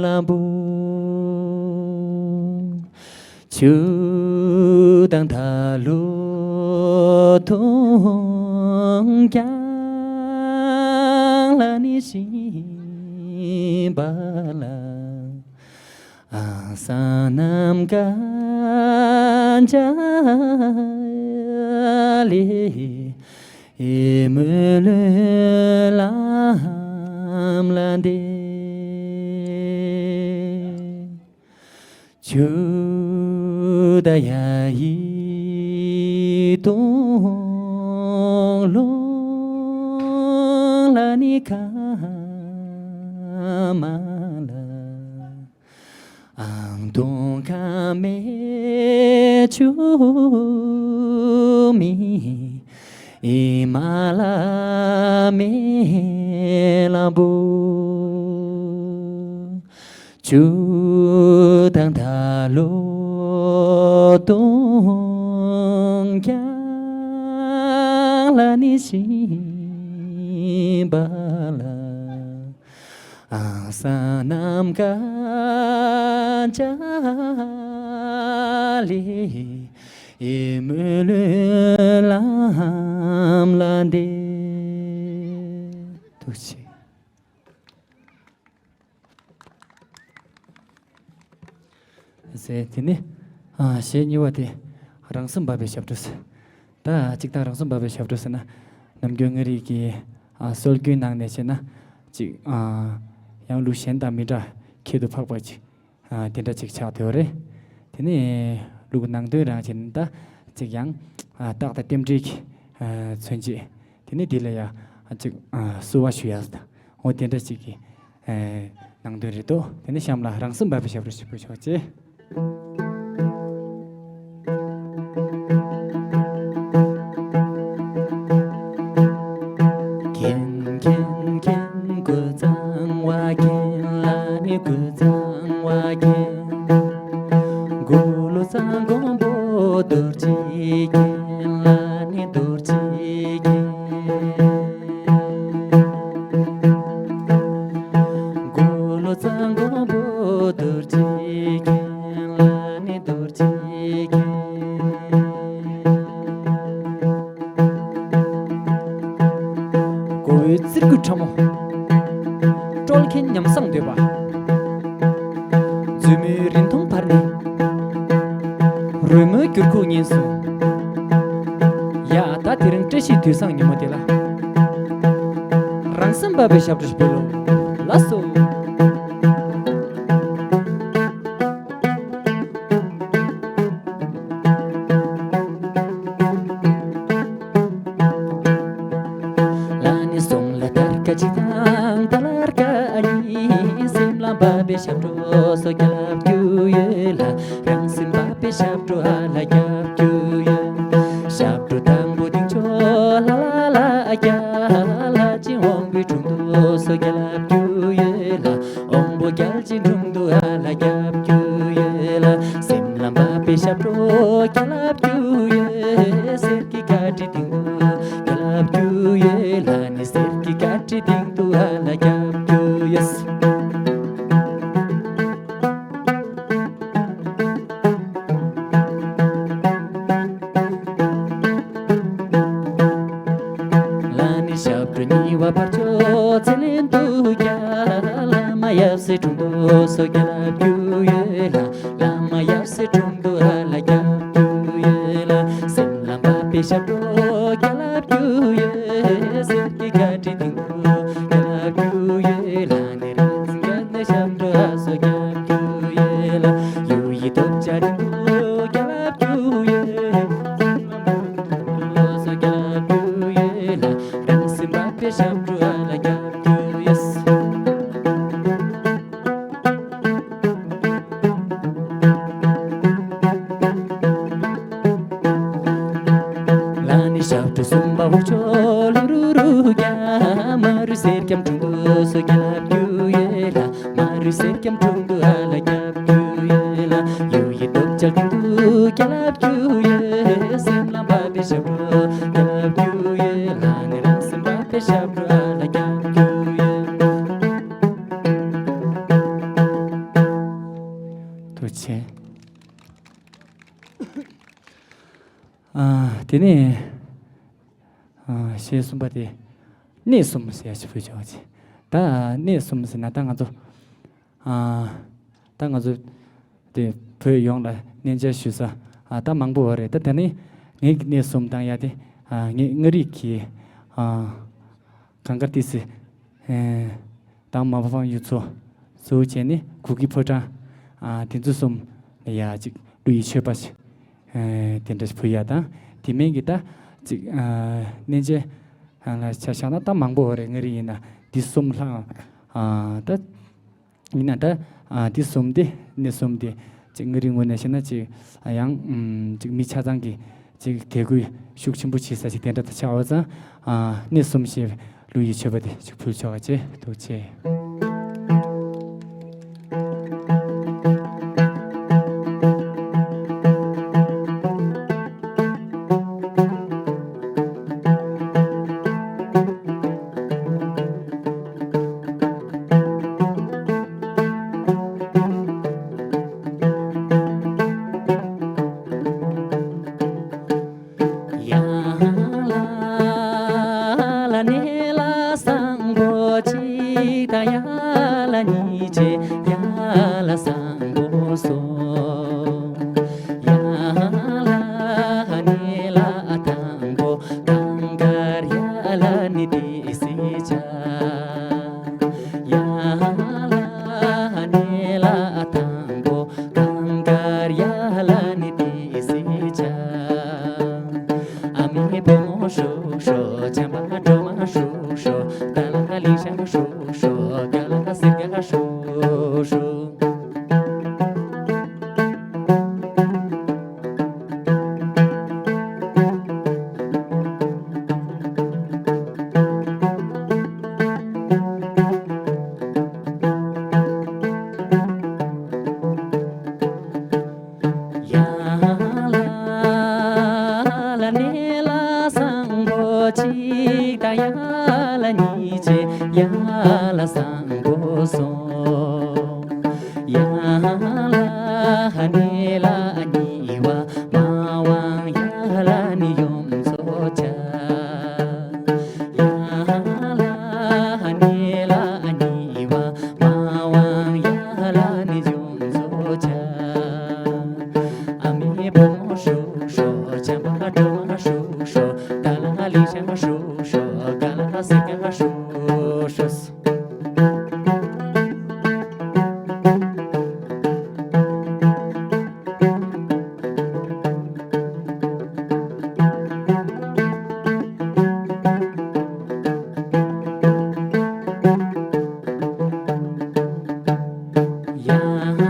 ལ་བུ། ཆུ་དང་ཐ་ལུ་དུང་རྒྱང་ལ་ནི་ཤིང་པ་ལ། ཨ་སང་ནམ་མཁའ་འཇའ་ལི་ཨེ་མོ་ལོས་ལམ་ལ་འདེད། ཆུ་དང་ཡ་ཡི་དུང་ལོང་ལ་ནི་ཁ་མ་ལ། ཨང་དུང་ཁ་མེ་ཆུ་མི་ཨི་མ་ལ་མེ་ལ་བུ། ཆུ་དང་ད་ལོ་སྟོང་རྐྱང་ལ་ནི་ཤིང་པ་ལ། ཨ་ས་ནམ་མཁའ་འཇའ་ལི་ཡི་མུན་ལམ་ལ་འདེད། ཐུགས་རྗེ་ཆེ། ཟེར། དེ་ནི་ཨ་གཞས་གཉིས་པ་དེ་རང་སེམས་འབབ་པའི་ཞབས་བྲོ་ཟེར། ད་གཅིག་དང་རང་སེམས་འབབ་པའི་ཞབས་བྲོ་ཟེར་ན། ནམ་རྒྱུན་མངའ་རིས་ཀྱི་ཨ་སྲོལ་རྒྱུན་ནང་ནས་བྱས་ན། གཅིག་ཨ་ཡང་ལུགས་གཞན་དང་མི་འདྲ། ཁྱད་དུ་འཕགས་པ་ཅིག་ཨ་དེ་འདྲ་ཅིག་ཆགས་བསྡད་ཡོད་རེད། དེ་ནས་ལུགས་ནང་དོན་རང་བྱས་ན། ད་ཅིག་ཡང་ཨ་རྟགས་དང་རྟེན་འབྲེལ་གྱི་ཨ་མཚོན་བྱེད། དེ་ནས་དེ་ལ་ཡང་ཨ་ཅིག་ཨ་བསུ་བ་ཞུ་ཡ་ཟེར། འོ་དེ་འདྲ་ཅིག་གི་ཨ་ནང་དོན་རེད་འདུག་དེ་ནས་གཤམ་ལ་རང་སེམས་འབབ་པའི་ཞབས་བྲོ་ཞིག་འབུལ་ཆོག་ཅེས། ཁེན་ཁེན་ཁེན་ཀུ་ཚང་བ་ཁེན་ལ་ནི་ཀུ་ཚང་བ་ཁེན། གུ་ལུ་ཚང་ཀོང་པོ་རྡོ་རྗེ་ཁེན་ལ་ནི་རྡོ་རྗེ་ཁེན། གུ་ལུ་ཚང་ཀོང་པོ་རྡོ་རྗེ་ཁེན་ལ་ནི་རྡོ་རྗེ་ཁེན། གོ་བོའི་ཙིར་ཀུ་ཁྲ་མོ། སྤྲོ་མཁན་ཉམས་བཟང་འདོད་པ། མཛུབ་མོའི་རིང་ཐུང་བར་ནས། རོལ་མོའི་འགྱུར་ཁུག་སྙན་སོང་། ཡ་ད་དེ་རིང་བཀྲ་ཤིས་དུས་བཟང་ཉིན་མོ་དེ་ལ། རང་སེམས་འབབ་པའི་ཞབས་བྲོ་ཞིག་འབུལ་ལོ། ལགས་སོ། ལ་ནི་སོང་ལ་དར་ཀ་གཅིག་དང་ད་ལར་ཀ་གཉིས། སེམས་ལ་འབབ་པའི་ཞབས་བྲོ་སོ་རྒྱབ་རྒྱུ་ཡོད་ལ། རང་སེམས་འབབ་པའི་ཞབས་བྲོ་ཨ་ལ་རྒྱབ་རྒྱུ་ཡོད། ཞབས་བྲོ་དང་པོ་དེང་ཆོ་ལ་ལ་ལ་རྒྱ་ལ་ཅིང་འོང་བའི་དྲུང་དུ་སོ་རྒྱབ་རྒྱུ་ཡོད་ལ། འོང་པོ་རྒྱལ་གྱི་དྲུང་དུ་ཨ་ལ་རྒྱབ་རྒྱུ་ཡོད་ལ། སེམས་ལ་འབབ་པའི་ཞབས་བྲོ་རྒྱལ་རྒྱུ་ཡོད། གསེར་གྱི་ཀ་ཏྲི་སྟེང་དུ་རྒྱལ་རྒྱུ་ཡོད་ལ་ནི། གསེར་གྱི་ཀ་ཏྲི་སྟེང་དུ་ཨ་ལ་རྒྱབ་རྒྱུ་ཡོད། ལ་ནི་ཞབས་བྲོ་གཉིས་པ་བར་ཆོ་ཚེ་ལེན་དུ་རྒྱ། བླ་མ་ཡབ་སྲས་དྲུང་དུ་སོ་རྒྱལ་རྒྱུ་ཡོད་ལ། བླ་མ་ཡབ་སྲས་དྲུང་དུ་ཨ་ལ་རྒྱབ་རྒྱུ་ཡོད་ལ། སེམས་ལ་འབབ་པའི་ཞབས་བྲོ་རྒྱལ་རྒྱུ་ཡོད། གསེར་གྱི་ཀ་ཏྲི་སྟེང་དུ་རྒྱལ་རྒྱུ་ཡོད་ལ་ནི། རང་བཙན་རྒྱལ་ནས་ཞབས་བྲོ་ཨ་སོ་རྒྱལ་རྒྱུ་ཡོད་ལ། གཡུ་ཡི་ཐོབ་བྱ་སྟེང་དུ་རྒྱལ་རྒྱུ་ཡོད། ཨ་སོ་རྒྱལ་རྒྱུ་ཡོད་ལ། རང་སེམས་འབབ་པའི་ཞབས་བྲོ་ཨ་ལ་རྒྱབ་རྒྱུ་ཡོད། ལ་ནི་ཞབས་བྲོ་གསུམ་པ་འུ་ཆོ་ལུ་རུ་རུ་རྒྱ། མ་རུ་གསེར་སྐྱེམས་དྲུང་དུ་སོ་རྒྱལ་རྒྱུ་ཡོད་ལ། མ་རུ་གསེར་སྐྱེམས་དྲུང་དུ་ཨ་ལ་རྒྱབ་རྒྱུ་ཡོད་ལ། གཡུ་ཡི་ཐོབ་བྱ་སྟེང་དུ་རྒྱལ་རྒྱུ་ཡོད། སེམས་ལ་འབབ་པའི་ཞབས་བྲོ་རྒྱལ་རྒྱུ་ཡོད་ལ་ནི། རང་སེམས་འབབ་པའི་ཞབས་བྲོ་ཨ་ལ་རྒྱབ་རྒྱུ་ཡོད། ཐུགས་རྗེ་ཆེ། ཨ། དེ་ནས་ཨ་གཞས་གསུམ་པ་དེ་གནས་གསུམ་ཟེར་ཡ་ཞིག་བོད་ཆོག་ཅིག་ད་གནས་གསུམ་ཟེར་ན་ད་ང་ཚོ་ཨ་ད་ང་ཚོ་དེ་བོད་ཡོངས་ལ་གནས་མཇལ་ཞུ་ས་ཨ་ད་མང་པོ་ཡོད་རེད། ད་དེ་ནས་ངའི་གནས་གསུམ་དང་ཡ་དེ་ཨ་ངའི་མངའ་རིས་ཀྱི་ཨ་གངས་དཀར་ཏི་སེ། ཨེ། དང་མ་ཕམ་གཡུ་མཚོ། གཙོ་བོ་བྱས་ནས་གུ་གེ་ཕོ་བྲང་། ཨ། དེ་ཚོ་གསུམ་ལ་ཡ་གཅིག་གླུ་ཡི་མཆོད་པ་ཞིག་ཨེ། དེ་འདྲ་ཞིག་ཕུལ་ཡ་དང་། དེ་མིན་གྱི་ད་གཅིག་ཨ། གནས་མཇལ་ལ་ཆ་བཞག་ན་ད་མང་པོ་རེད། མངའ་རིས་ཡིན་ན་འདི་གསུམ་ལྷག་ཨ། ད་ཡིན་ན་ད་ཨ། འདི་གསུམ་དེ་གནས་གསུམ་དེ་གཅིག་མངའ་རིས་ངོས་ནས་བཤད་ན་གཅིག་ཡང་ཨམ། གཅིག་མི་ཆ་ཚང་གི་གཅིག་དད་གུས་ཤུགས་ཆེན་པོ་བྱེད་ས་ཞིག་དེ་འདྲ་ད་ཆགས་པ་ཙང་། ཨ། གནས་གསུམ་ཞེས་གླུ་ཡི་མཆོད་པ་དེ་གཅིག་ཕུལ་ཆོག་པ་བྱེད། ཐུགས་རྗེ་ཆེ། ལ་བཟང་པོ་སོང་། ཡ་ལ་ནི་ལ་དང་པོ་གངས་དཀར་ཡ་ལ་ནི་ཏི་སི་ཆ། ཡ་ལ་ནི་ལ་དང་པོ་གངས་དཀར་ཡ་ལ་ནི་ཏི་སི་ཆ། ཨ་མའི་བུ་མོ་ཧྲུག་ཧྲུག། བྱམས་པ་སྒྲོལ་མ་ཧྲུག་ཧྲུག། ཏཱ་ལ་ལི་ཤང་ཧྲུག་ཧྲུག། ག་ལ་སེར་སྐྱ་ཧྲུག་ཧྲུག། ཡ་ལ་ནི་ལ་བཟང་པོ་གཅིག་དང་། ཡ་ལ་གཉིས་བྱས་ཡ་ལ་བཟང་པོ་སོང་། ཡ་ལ་ནི་ལ་གཉིས་པ་མ་དབང་ཡ་ལ་ནི་ཡུམ་མཚོ་ཆ། ཡ་ལ་ནི་ལ་གཉིས་པ་མ་དབང་ཡ་ལ་ནི་ཡུམ་མཚོ་ཆ། ཨ་མའི་བུ་མོ་ཧྲུག་ཧྲུག། བྱམས་པ་སྒྲོལ་མ་ཧྲུག་ཧྲུག། ཏཱ་ལ་ལི་ཤང་ཧྲུག་ཧྲུག། ག་ལ་སེར་སྐྱ་ཧྲུག་ཧྲུག། ཡ་ལ་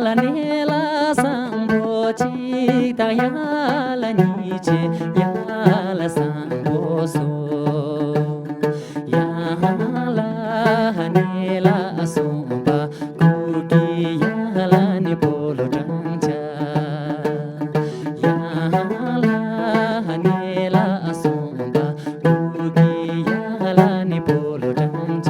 ལ་ནི་ལ་བཟང་པོ་གཅིག་དང་། ཡ་ལ་གཉིས་བྱས་ཡ་ལ་བཟང་པོ་སོང་། ཡ་ལ་ནི་ལ་གསུམ་པ་སྐུ་སྐྱེ་ཡ་ལ་ནི་སྤོ་ལོ་བྲང་ཆ། ཡ་ལ་ནི་ལ་གསུམ་པ་སྐུ་སྐྱེ་ཡ་ལ་ནི་སྤོ་ལོ་བྲང་ཆ།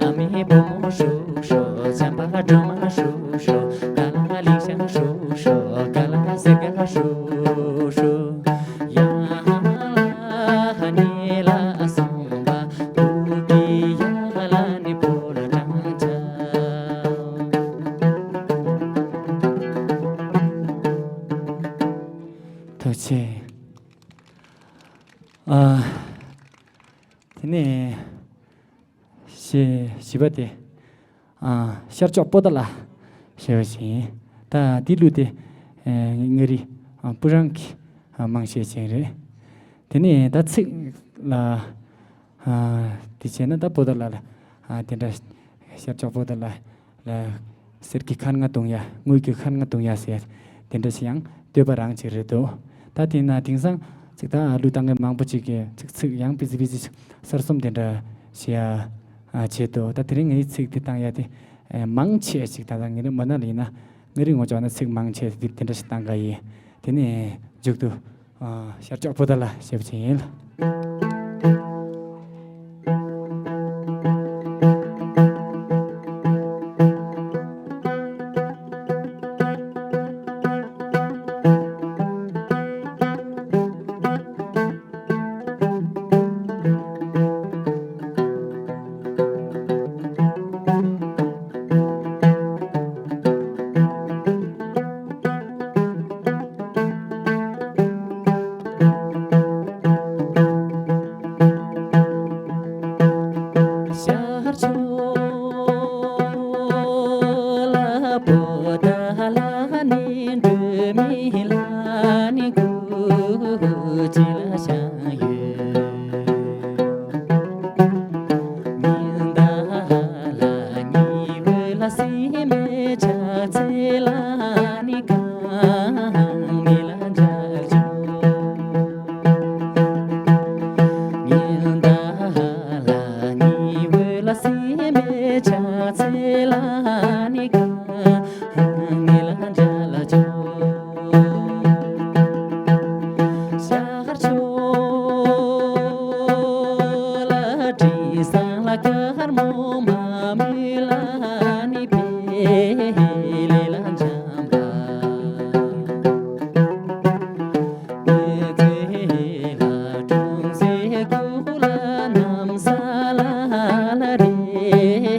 ཨ་མའི་བུ་མོ་ཧྲུག་ཧྲུག། བྱམས་པ་སྒྲོལ་མ་ཧྲུག་ཧྲུག། ཏཱ་ལ་ལི་ཤང་ཧྲུག་ཧྲུག། ག་ལ་སེར་སྐྱ་ཧྲུག་ཧྲུག། ཡ་ལ་ནི་ལ་གསུམ་པ་སྐུ་སྐྱེ་ཡ་ལ་ནི་སྤོ་ལོ་བྲང་ཆ། ཐུགས་རྗེ་ཆེ། ཨ། དེ་ནས་བཞི་བཞི་པ་དེ། ཨ། ཤར་ཕྱོགས་པོ་ཏ་ལ་ཞེས་པ་ཞིག་ཡིན། ད་དེའི་གླུ་དེ། ཨ། མངའ་རིས། ཨ། སྤུ་རང་གིས། ཨ། མང་ཆེ་བྱས་རེད། དེ་ནས་ད་ཚིག་ལ། ཨ། དེ་བྱས་ན་ད་པོ་ཏ་ལ་ལ། ཨ། དེ་འདྲ་ཤར་ཕྱོགས་པོ་ཏ་ལ་ལ། གསེར་གྱི་ཁ་རྔ་བརྡུང་ཡ། དངུལ་གྱི་ཁ་རྔ་བརྡུང་ཡ་ཟེར། དེ་འདྲ་ཞིག་ཡང་བསྟོད་པ་རང་ཅིག་རེད་འདུག་ད་དེ་ན་དེང་སང་ཅིག་ད་གླུ་བཏང་མཁན་མང་པོ་ཅིག་གིས་ཚིག་ཚིག་ཡང་པི་ཙི་པི་ཙི་གསར་རྩོམ་དེ་འདྲ་བྱེད་ཡ། ཨ། བྱེད་འདུག་ད་དེ་རིང་ངའི་ཚིག་དེ་བཏང་ཡ་དེ། ཨེ། མང་ཆེ་ཅིག་ད་ལྟ་ངའི་མ་ན་ལ་ཡིན་ན། མངའ་རིས་ངོས་ཕྱོགས་ན་ཚིག་མང་ཆེ་དེ་དེ་འདྲ་ཞིག་བཏང་ག་ཡིན། དེ་ནས་མཇུག་ཏུ། ཨ། ཤར་ཕྱོགས་པོ་ཏ་ལ་ཞེས་པ་ཅིག་ཡིན། ཤར་ཕྱོགས་ལ་པོ་ཏ་ལ་ནི་འགྲོ་མི་ལ་ནི་གུ་ཅི་ལ་ཤང་ཡོད། ཉི་ཟླ་ལ་ཉི་འོད་ལ་སྲིན་མོའི་ཕྱག་འཚལ་ལ་ནི་གང་ནི་ལ་འཇལ་ཆོག་ཉི་ཟླ་ལ་ཉི་འོད་ལ་སྲིན་མོའི་ཕྱག་འཚལ་ལ་ནི་གང་ནི་ལ་འཇལ་ཆོག་ཤར་ཕྱོགས་ལ་དྲི་བཟང་ལ་དཀར་མོ་མ་རྨོས་ལ་ནི་བེ་ལེ་ལ་འཇམ་པ། བེ་ཙེ་ལ་ཀྲུང་སེ་ཀུ་ལ་ནམ་ས་ལ་ལ་རེ།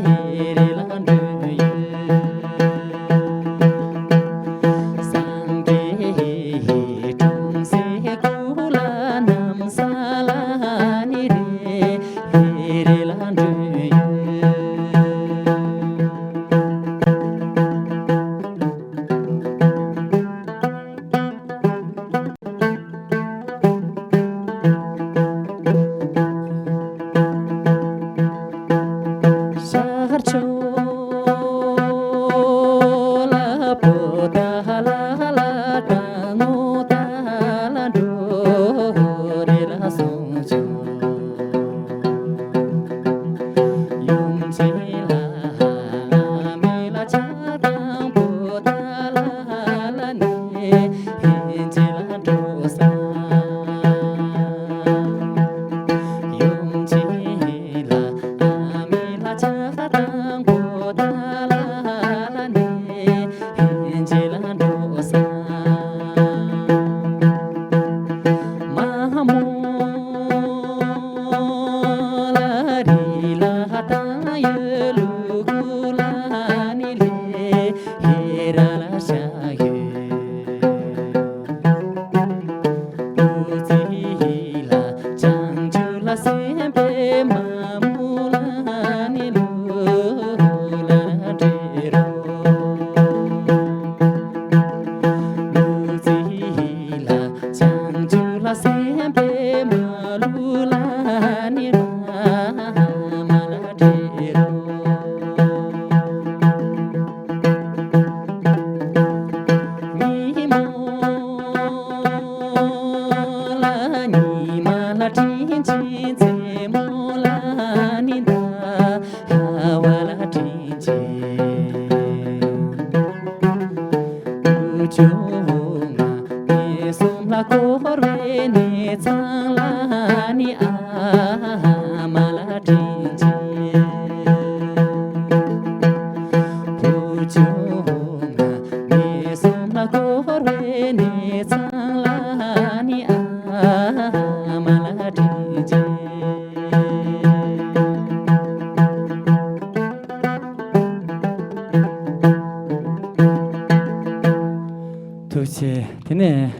ཐུགས་རྗེ་ཆེ། དེ་ནས་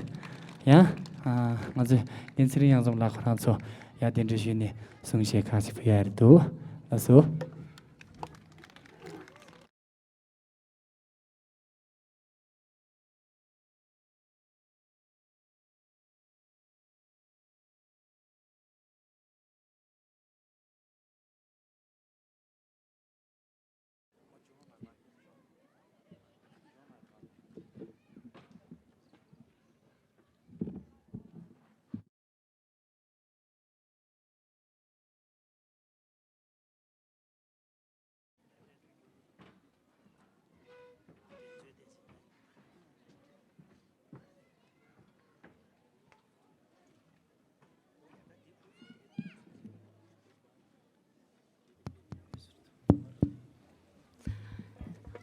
ཡང་ཨ་ང་ཚོའི་འགན་ཚེ་རིང་གཡང་འཛོམས་ལགས་ཁོ་རང་ཚོ་ཡར་གདན་འདྲེན་ཞུས་ནས་གསུང་བཤད་ཁག་ཅིག་ཕུལ་ཡ་རེད་འདུག་ལགས་སོ།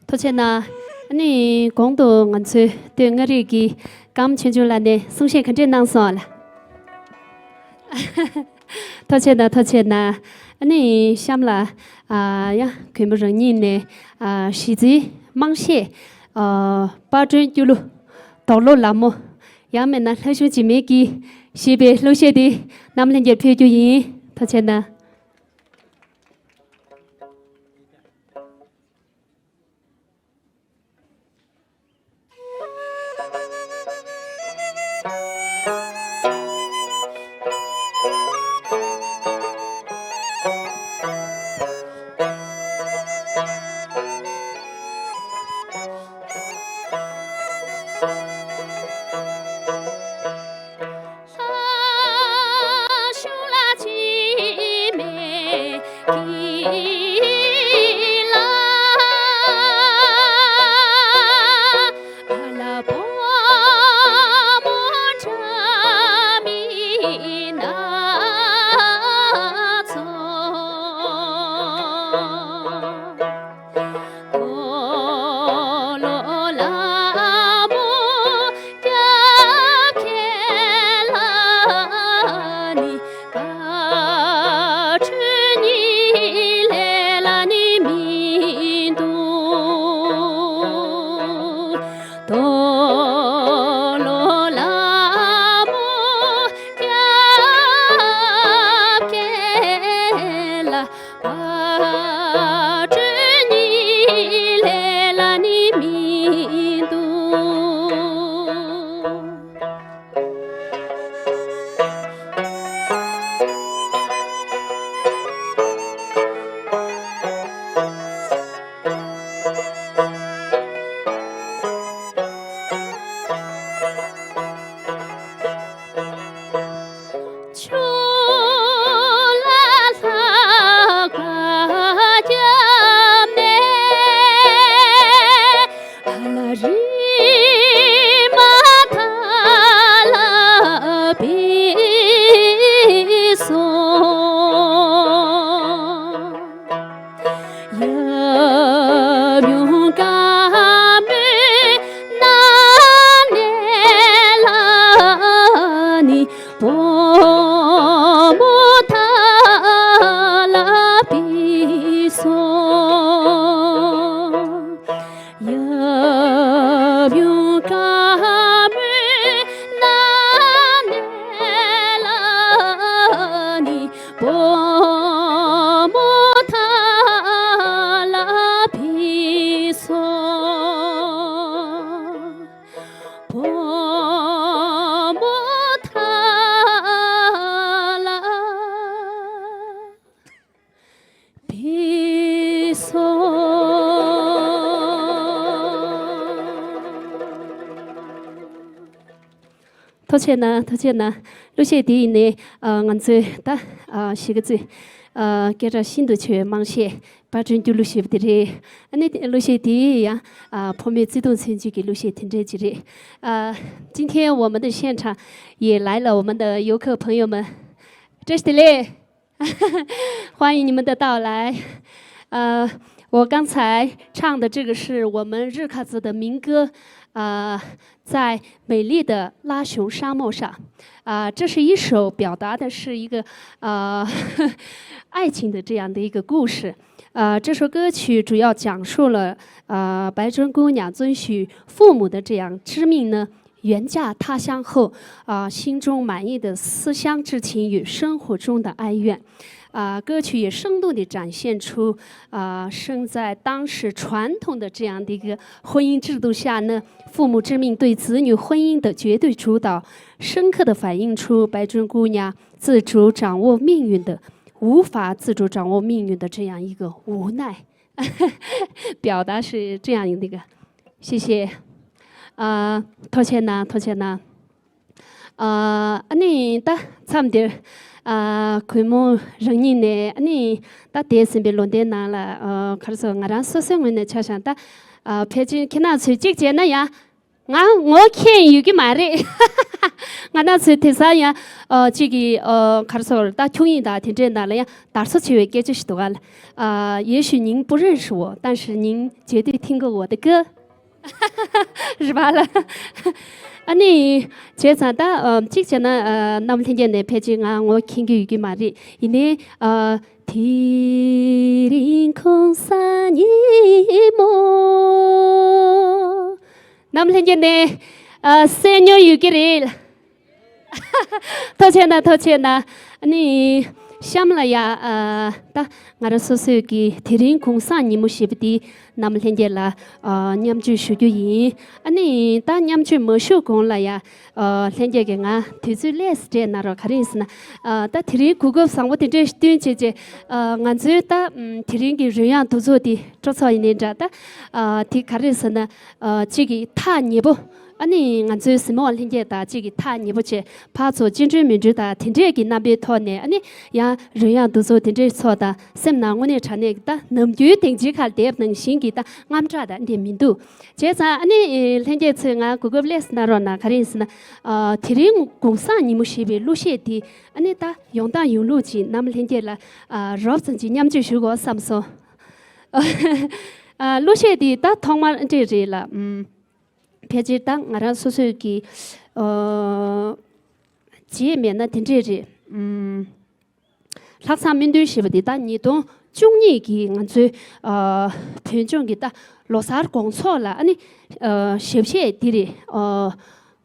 ཐུགས་རྗེ་གནང་། ཨ་ནི་གོང་དུ་ང་ཚོའི་སྟོད་མངའ་རིས་ཀྱི་ཀརྨ་ཆོས་འབྱུང་ལགས་ནས་གསུང་བཤད་ག་འདྲས་གནང་སོང་ལགས། ཐུགས་རྗེ་གནང་། ཐུགས་རྗེ་གནང་། ཨ་ནི་གཤམ་ལ་ཨ་ཡ་གུས་མོ་རང་ཉིད་ནས་ཨ་གཞི་རྩའི་དམངས་གཞས་ཨ་པར་སྐྲུན་སྐྱོ་གླུ་རྡོར་གློག་ལ་མོ། ཡང་མིན་ན་ལྷ་གཞུང་འཇིགས་མེད་ཀྱིས་ཞེས་པའི་གླུ་གཞས་དེ་རྣམ་ལྷན་རྒྱས་ཕུལ་རྒྱུ་ཡིན། ཐུགས་རྗེ་གནང་། ཐུགས་རྗེ་གནང་། ཐུགས་རྗེ་གནང་། གླུ་གཞས་དེ་ཡིན་ནའི་ཨ་ང་ཚོའི་ད་ཨ་གཞིས་ཀ་རྩེ་ཨ་སྐད་གྲགས་ཤིན་ཏུ་ཆེ་བའི་དམངས་གཞས་པར་སྐྲུན་སྒྱུར་གླུ་ཞེས་པ་དེ་རེད། ཨ་ནི་གླུ་གཞས་དེ་ཡང་ཨ་ཕོ་མོའི་བརྩེ་དུང་མཚོན་བྱེད་ཀྱི་གླུ་གཞས་དེ་འདྲ་ཅིག་རེད། ཨ་今天我们的现场也来了我们的游客朋友们，这是的嘞。 欢迎你们的到来。呃，我刚才唱的这个是我们日喀则的民歌，呃，在美丽的拉雄沙漠上。啊、这是一首表达的是一个呃爱情的这样的一个故事。呃，这首歌曲主要讲述了呃白尊姑娘遵循父母的这样之命呢，远嫁他乡后，啊、心中满意的思乡之情与生活中的哀怨。啊、歌曲也生动地展现出，啊、生在当时传统的这样的一个婚姻制度下呢，父母之命对子女婚姻的绝对主导，深刻地反映出白尊姑娘自主掌握命运的，无法自主掌握命运的这样一个无奈。表达是这样一个，谢谢。啊、ཐུགས་རྗེ་གནང་། ཐུགས་རྗེ་གནང་། ཨ་ཨ་ནི་ད་མཚམས་འདིར་ཨ་གུས་མོ་རང་ཉིད་ནས་ཨ་ནི་ད་འདས་ཟིན་པའི་ལོ་ཟླའི་ནང་ལ་ཨ་ག་རེ་ཟེར། ང་རང་སོ་སོའི་ངོས་ནས་ཆ་བཞག་ན་ད་ཨ་ཕལ་ཆེར་ཁྱེད་རང་ཚོས་གཅིག་བྱས་ན་ཡང་ང་ངོ་མཁྱེན་ཡོད་ཀྱི་མ་རེད། ང་རང་ཚོས་དེང་སང་ཡང་ཨ་གཅིག་གི་ཨ་ག་རེ་ཟེར། ད་ཁྱུང་ཡིག་དང་དེ་འདྲའི་ནང་ལ་ཡང་དར་སོ་ཆེ་བའི་སྐད་ཆ་ཞིག་འདུག་ག་ཨ་也许您不认识我，但是您绝对听过我的歌。 རེད་པ་ལ། ཨ་ནི་བྱས་ཙང་ད་ཨ་གཅིག་བྱས་ན་ཨ་གནམ་ལྷན་རྒྱས་ནས་ཕལ་ཆེར་ང་ངོ་མཁྱེན་གྱི་ཡོད་ཀྱི་མ་རེད། ཡིན་ནའི་ཨ་དེ་རིང་གུང་སེང་ཉིན་མོ། གནམ་ལྷན་རྒྱས་ནས་ཨ་གསན་མྱོང་ཡོད་ཀྱི་རེད། ཐུགས་རྗེ་གནང་། ཐུགས་རྗེ་གནང་། ཨ་ནི་གཤམ་ལ་ཡ་ཨ་ད་ང་རང་སོ་སོའི་གི་དེ་རིང་གུང་སེང་ཉིན་མོ་ཞེས་པ་འདི་གནམ་ལྷན་རྒྱས་ལ་ཨ་མཉམ་སྤྱོད་ཞུ་རྒྱུ་ཡིན། ཨ་ནི་ད་མཉམ་སྤྱོད་མ་ཞུ་གོང་ལ་ཡ་ཨ་ལྷན་རྒྱས་ཀྱིས་ང་དུས་ཚོད་ལས་སུ་སྤྲད་གནང་རོགས། ག་རེ་ཡིན་ཟེར་ན་ཨ་ད་དེ་རིང་གོ་སྐབས་བཟང་པོ་དེ་འདྲས་བསྟུན་བྱས་བྱས་ཨ་ང་ཚོའི་ད་དེ་རིང་གི་རོལ་དབྱངས་འདུ་ཚོགས་འདི་སྤྲོ་ཚོགས་ཡིན་ནའི་འདྲ། ད་ཨ་དེ་ག་རེ་ཟེར་ན་ཨ་གཅིག་གི་ཐག་ཉེ་པོ། ཨ་ནི་ང་ཚོའི་གཟིགས་མོ་བ་ལྷན་རྒྱས་དང་གཅིག་གི་ཐག་ཉེ་པོ་བྱས། ཕར་ཚུར་སྤྱི་འགྲོས་མི་འགྲོས་དང་དེ་འདྲས་ཀྱི་རྣམ་པའི་ཐོག་ནས་ཨ་ནི་ཡང་རོལ་དབྱངས་འདུ་ཚོགས་དེ་འདྲས་ཚོགས་དང་སེམས་ནང་དངོས་གནས་དྲང་གནས་ཀྱི་ད་ནམ་རྒྱུན་དེང་ཕྱིན་ཁར་བསྡེབས་ནང་བཞིན་གྱི་ད་དངངས་སྐྲག་དང་འདི་མི་འདུག་བྱས་ཙང་ཨ་ནི་ལྷན་རྒྱས་ཚོས་ང་གོ་སྐབས་ལེགས་སུ་གནང་རོགས་གནང་། ག་རེ་ཡིན་ཟེར་ན་ཨ་དེ་རིང་གུང་སེང་ཉིན་མོ་ཞེས་པའི་གླུ་གཞས་དེ་ཨ་ནི་ད་ཡོང་སྟངས་ཡོང་ལུགས་ཅིག་གནམ་ལྷན་རྒྱས་ལ་ཨ་རོབ་ཙམ་ཅིག་མཉམ་སྤྱོད་ཞུ་དགོས་བསམ་སོང་། ཨ་གླུ་གཞས་དེ་ད་ཐོག་མར་འདི་རེད་ལ། ཨམ། ཕལ་ཆེར་ད་ང་རང་སོ་སོའི་གི་ཨ་རྗེས་མེད་ན་དེ་འདྲས་རེད། ཨམ། ལྷག་བསམ་སྨོན་འདུན་ཞེས་པ་འདི་ད་ཉིས་སྟོང་བཅུ་གཉིས་ཀྱི་ང་ཚོའི་ཨ་བོད་ལྗོངས་ཀྱི་ད་ལོ་གསར་དགོང་ཚོགས་ལ་ཨ་ནི་ཨ་ཞབས་གཞས་འདི་རེད། ཨ་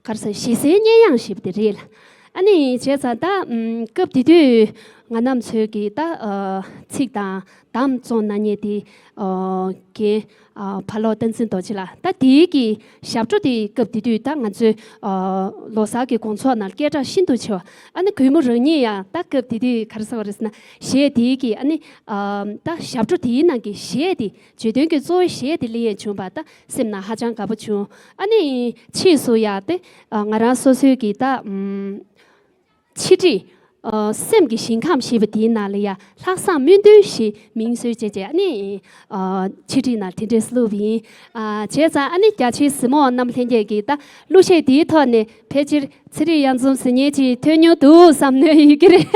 ག་རེ་ཟེར། ཞེ་སའི་སྙན་དབྱངས་ཞེས་པ་དེ་རེད་ལ། ཨ་ནི་བྱས་ཙང་ད་ཨམ་སྐབས་དེ་དུས་ང་རྣམ་ཚོའི་གི་ད་ཨ་ཚིག་དང་གདམས་བརྩོན་གནང་མཁན་དེ་ཨ་རྒན་ཨ་ཕ་ལོ་བསྟན་འཛིན་རྡོ་རྗེ་ལགས། ད་དེའི་གི་ཞབས་བྲོ་དེ་སྐབས་དེ་དུས་ད་ང་ཚོའི་ཨ་ལོ་གསར་གྱི་དགོང་ཚོགས་ནང་སྐད་གྲགས་ཤིན་ཏུ་ཆེ་བ། ཨ་ནི་གུས་མོ་རང་ཉིད་ཡང་ད་སྐབས་དེ་དུས་ག་རེ་ཟེར་བ་རེད་ཟེར་ན་གཞས་དེའི་གི་ཨ་ནི་ཨ་ད་ཞབས་བྲོ་དེའི་ནང་གི་གཞས་དེ་བརྗོད་དོན་གྱི་གཙོ་བོའི་གཞས་དེ་ལེན་ཡས་བྱུང་བ་ད་སེམས་ནང་ཧ་ཅང་དགའ་པོ་བྱུང་། ཨ་ནི་ཕྱིས་སུ་ཡང་དེ་ཨ་ང་རང་སོ་སོའི་གི་ད་ཨམ་ཆེད་སྒྲིག་ཨ་སེམས་ཀྱི་ཞིང་ཁམས་ཞེས་པ་དེའི་ནང་ལ་ཡང་ལྷག་བསམ་སྨོན་འདུན་ཞེས་མིང་གསོལ་བྱས་བྱས་ཨ་ནི་ཨ་ཆེད་སྒྲིག་ནང་དེ་འདྲས་བླུགས་པ་ཡིན། ཨ་བྱས་ཙང་ཨ་ནི་རྒྱ་ཆེའི་གཟིགས་མོ་བ་རྣམ་ལྷན་རྒྱས་ཀྱིས་ད་གླུ་གཞས་དེའི་ཐོག་ནས་ཕལ་ཆེར་ཚེ་རིང་གཡང་འཛོམས་ཟེར་མཁན་ཅིག་ཐོན་མྱོང་འདུག་བསམ་མནོ་ཡོད་ཀྱི་རེད།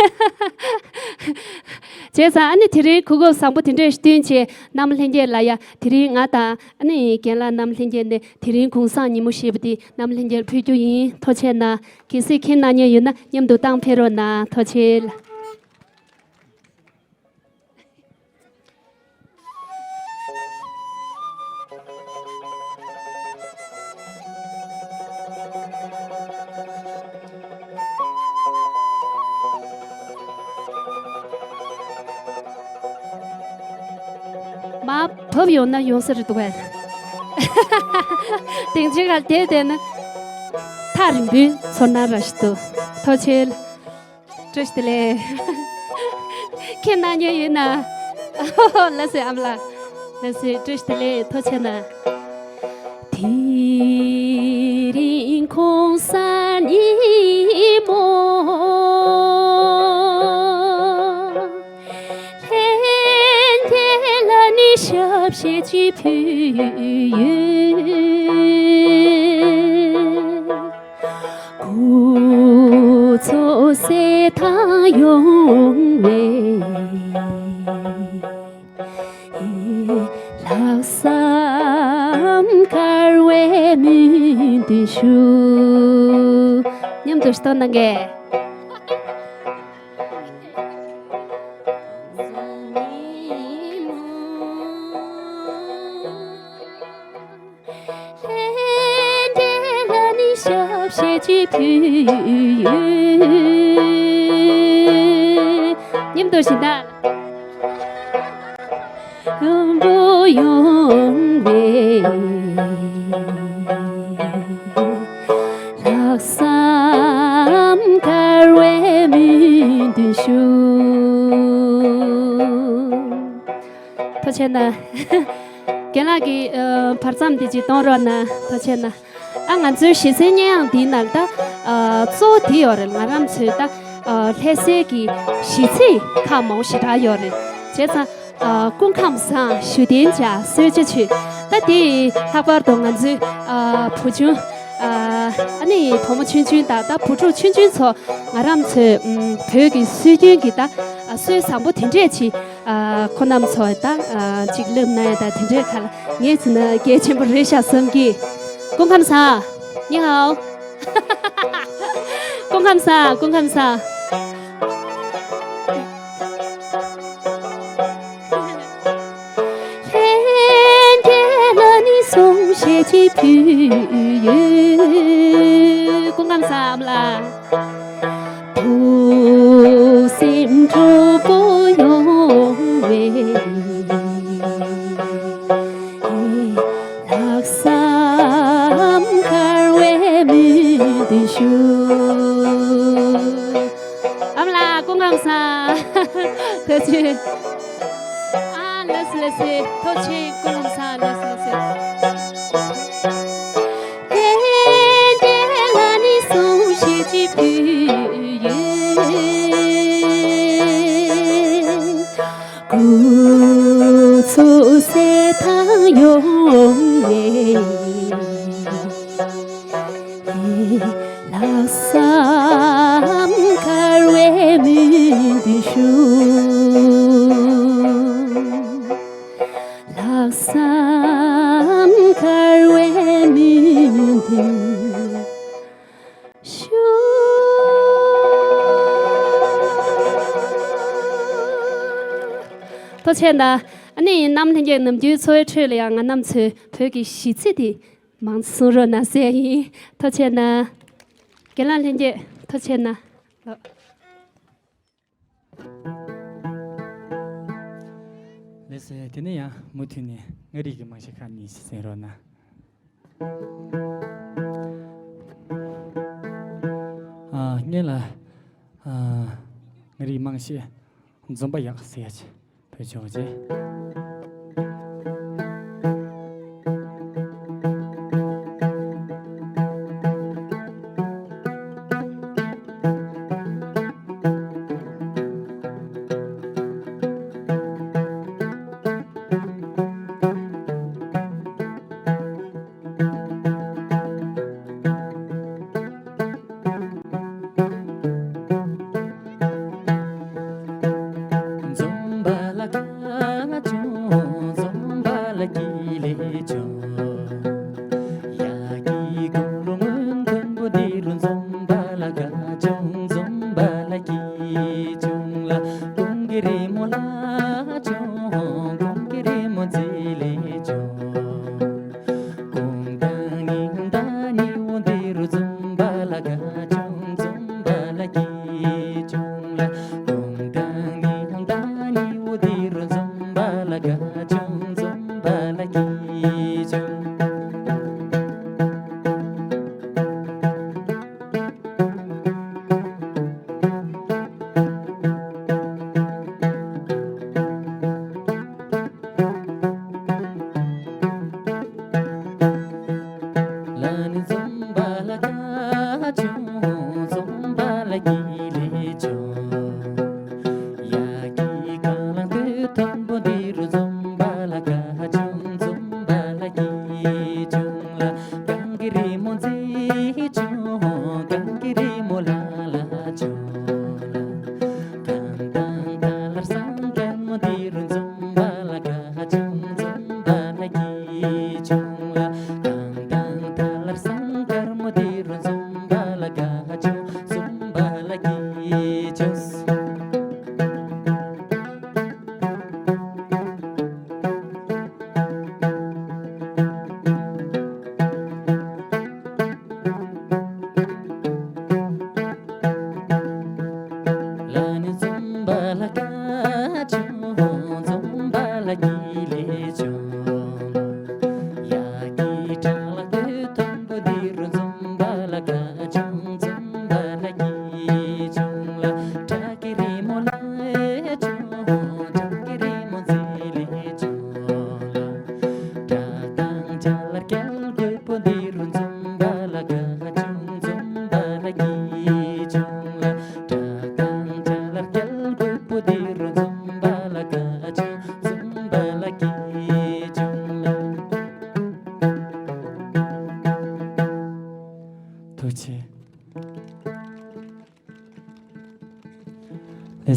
བྱས་ཙང་ཨ་ནི་དེ་རིང་གོ་སྐབས་བཟང་པོ་དེ་འདྲས་བསྟུན་བྱས་རྣམ་ལྷན་རྒྱས་ལ་ཡ་དེ་རིང་ང་དང་ཨ་ནི་རྒན་ལགས་རྣམ་ལྷན་རྒྱས་ནས་དེ་རིང་གུང་སེང་ཉིན་མོ་ཞེས་པ་དེ་རྣམ་ལྷན་རྒྱས་ལ་ཕུལ་རྒྱུ་ཡིན། ཐུགས་རྗེ་གནང་། གལ་སྲིད་མཁྱེན་གནང་མཁན་ཡོད་ན་མཉམ་དུ་བཏང་ཕེབས་རོགས་གནང་། ཐུགས་རྗེ་ཆེ། མར་བབས་ཡོང་ན་ཡོང་ས་རེད་འདུག་གས། དེང་ཕྱིན་ཁར་བསྡད་བསྡད་ན་ཐག་རིང་པོའི་ཚོར་སྣང་རང་ཞིག་འདུག་ཐུགས་རྗེ་ཆེ། བཀྲ་ཤིས་བདེ་ལེགས། མཁྱེན་གནང་མཁན་ཡོད་ན། ལགས་སོ་ཨ་མ་ལགས། ལགས་སོ་བཀྲ་ཤིས་བདེ་ལེགས། ཐུགས་རྗེ་གནང་། དེ་རིང་གུང་སེང་ཉིན་ ཞབས་ཕྱི་ཅིག་ཕུལ་ཡོད། སྐུ་ཚོགས་གསེར་ཐང་ཡོང་བའི། ལྷག་བསམ་དཀར་བའི་སྨོན་འདུན་ཞུ། མཉམ་དུ་ཤུགས་གནང་གས། ལྷན་རྒྱས་ལ་ནི་ཞབས་ཕྱི་ཅིག་ཕུལ་ཡོད། མཉམ་དུ་ཞིག་ད། ཡོང་བོ་ཡོང་བའི། ལྷག་བསམ་དཀར་བའི་སྨོན་འདུན་ཞུ། ཐུགས་རྗེ་གནང་། རྒན་ལགས་ཀྱིས་ཨ་བར་མཚམས་འདི་ཅིག་གཏོང་རོགས་གནང་། ཐུགས་རྗེ་གནང་། ཨ་ང་ཚོའི་གཞི་རྩའི་སྙན་དབྱངས་འདིའི་ནང་ད་ཨ་གཙོ་བོ་དེ་ཡོད་རེད། ང་རང་ཚོའི་ད་ཨ་ལྷ་སའི་གི་གཞི་རྩའི་ཁག་མང་པོ་ཞེ་དྲག་ཡོད་རེད། བྱས་ཙང་ཨ་སྐུ་ཁམས་བཟང་། བཞུགས་གདན་འཇགས། གསོལ་ཇ་མཆོད། ད་དེ་ལྷག་པར་དུ་ང་ཚོའི་ཨ་བུ་ཆུང་ཨ་ཨ་ནི་བུ་མོ་ཆུང་ཆུང་དང་ད་བུ་ཕྲུག་ཆུང་ཆུང་ཚོ་ང་རང་ཚོའི་ཨམ་བོད་ཀྱི་སྲོལ་རྒྱུན་གྱི་ད་ཨ་སྲོལ་བཟང་པོ་དེ་འདྲས་ཅིག་ཨ་ཁོ་རྣམ་ཚོ་ད་ཨ་ཅིག་སླེབས་ན་ཡ་ད་དེ་འདྲའི་ཁ་ལ་ངས་བྱས་ན་གལ་ཆེན་པོ་རེད་ཤག་བསམ་གི། སྐུ་ཁམས་བཟང་། ཉི་ཧའོ། སྐུ་ཁམས་བཟང་། སྐུ་ཁམས་བཟང་། ལྷན་རྒྱས་ལ་ནི་གསུང་བཤད་ཅིག་ཕུལ་ཡོད། སྐུ་ཁམས་བཟང་། ཨ་མ་ལགས། ཐུགས་སེམས་སྤྲོ་པོ་ཡོང་བའི། ལྷག་བསམ་དཀར་བའི་སྨོན་འདུན་ཞུ། ཨ་མ་ལགས་སྐུ་ཁམས་བཟང་། ཐུགས་རྗེ་ཆེ། ཨ་ལགས་སོ་ལགས་སོ། ཐུགས་རྗེ་ཆེ། སྐུ་ཁམས་བཟང་། ལགས་སོ་ལགས་སོ། ལྷན་རྒྱས་ལ་ནི་གསུང་བཤད་ཅིག་ཕུལ་ཡོད། སྐུ་ཚོགས་གསེར་ཐང་ཡོང་བའི། ལྷག་བསམ་དཀར་བའི་སྨོན་འདུན་ཞུ། ལྷག་བསམ་དཀར་བའི་སྨོན་འདུན་ཞུ། ཐུགས་རྗེ་གནང་། ཨ་ནི་གནམ་ལྷན་རྒྱས་ནམ་རྒྱུན་འཚོ་བའི་ཁྲོད་ལ་ཡང་ང་རྣམ་ཚོའི་བོད་ཀྱི་གཞས་ཚིག་དེ་མང་གསུང་རོགས་གནང་ཟེར་ཡིན། ཐུགས་རྗེ་གནང་། རྒན་ལགས་ལྷན་རྒྱས་ཐུགས་རྗེ་གནང་། ལགས་སོ། དེ་ནས་ཡང་མུ་མཐུད་ནས་མངའ་རིས་ཀྱི་རྨང་གཞི་ཁག་གཉིས་ཤིག་གསན་རོགས་གནང་། ཨ་སྔོན་ལ་ཨ་མངའ་རིས་རྨང་གཞི་འཛོམས་པ་ཡག་ཟེར་ཡ་ཅིག་བོད་ཆོག་ཅེས། འཛོམས་པ་ལ་ཁ་ཆུང་འཛོམས་པ་ལ་སྐྱིད་ལས་བྱུང་། ཡ་གི་གུ་རུ་སྔོན་མཐོན་པོ་འདི་རུ་འཛོམས་པ་ལ་ཁ་ཆུང་འཛོམས་པ་ལ་སྐྱིད་བྱུང་ལ། ཀུང་གི་རི་མོ་ལ་ཆུང་ཀུང་གི་རི་མོ་མཛེས་ལས་བྱུང་། ཀུང་ཏང་ནི་ཧང་ཏ་ནི་འོ་འདི་རུ་འཛོམས་པ་ལ་ཁ་ཆུང་འཛོམས་པ་ལ་སྐྱིད་བྱུང་ལ། ཀུང་ཏང་ནི་ཧང་ཏ་ནི་འོ་འདི་རུ་འཛོམས་པ་ལ་ཁ་ཆུང་འཛོམས་པ་ལ་སྐྱིད་བྱུང་། ལ་ནི་འཛོམས་པ་ལ་ཁ་ཆུང་འཛོམས་པ་ལ་སྐྱིད་ལས་བྱུང་། ཡ་གི་གང་ལ་དུས་མཐོན་པོ་འདི་རུ་འཛོམས་པ་ལ་ཁ་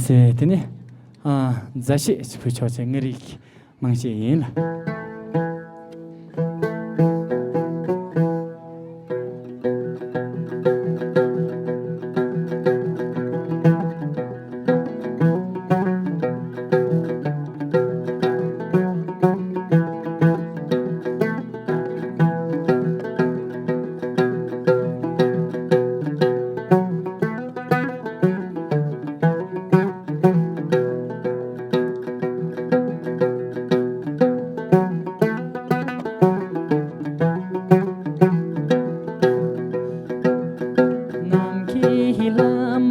དེ་དེ་ནི་ཨ་མཛའ་བཤེས་ཕུལ་ཆོག་ཅེས་ངའི་རིགས་མང་ཤས་ཡིན་ལ། ནམ་མཁའི་བླ་མ་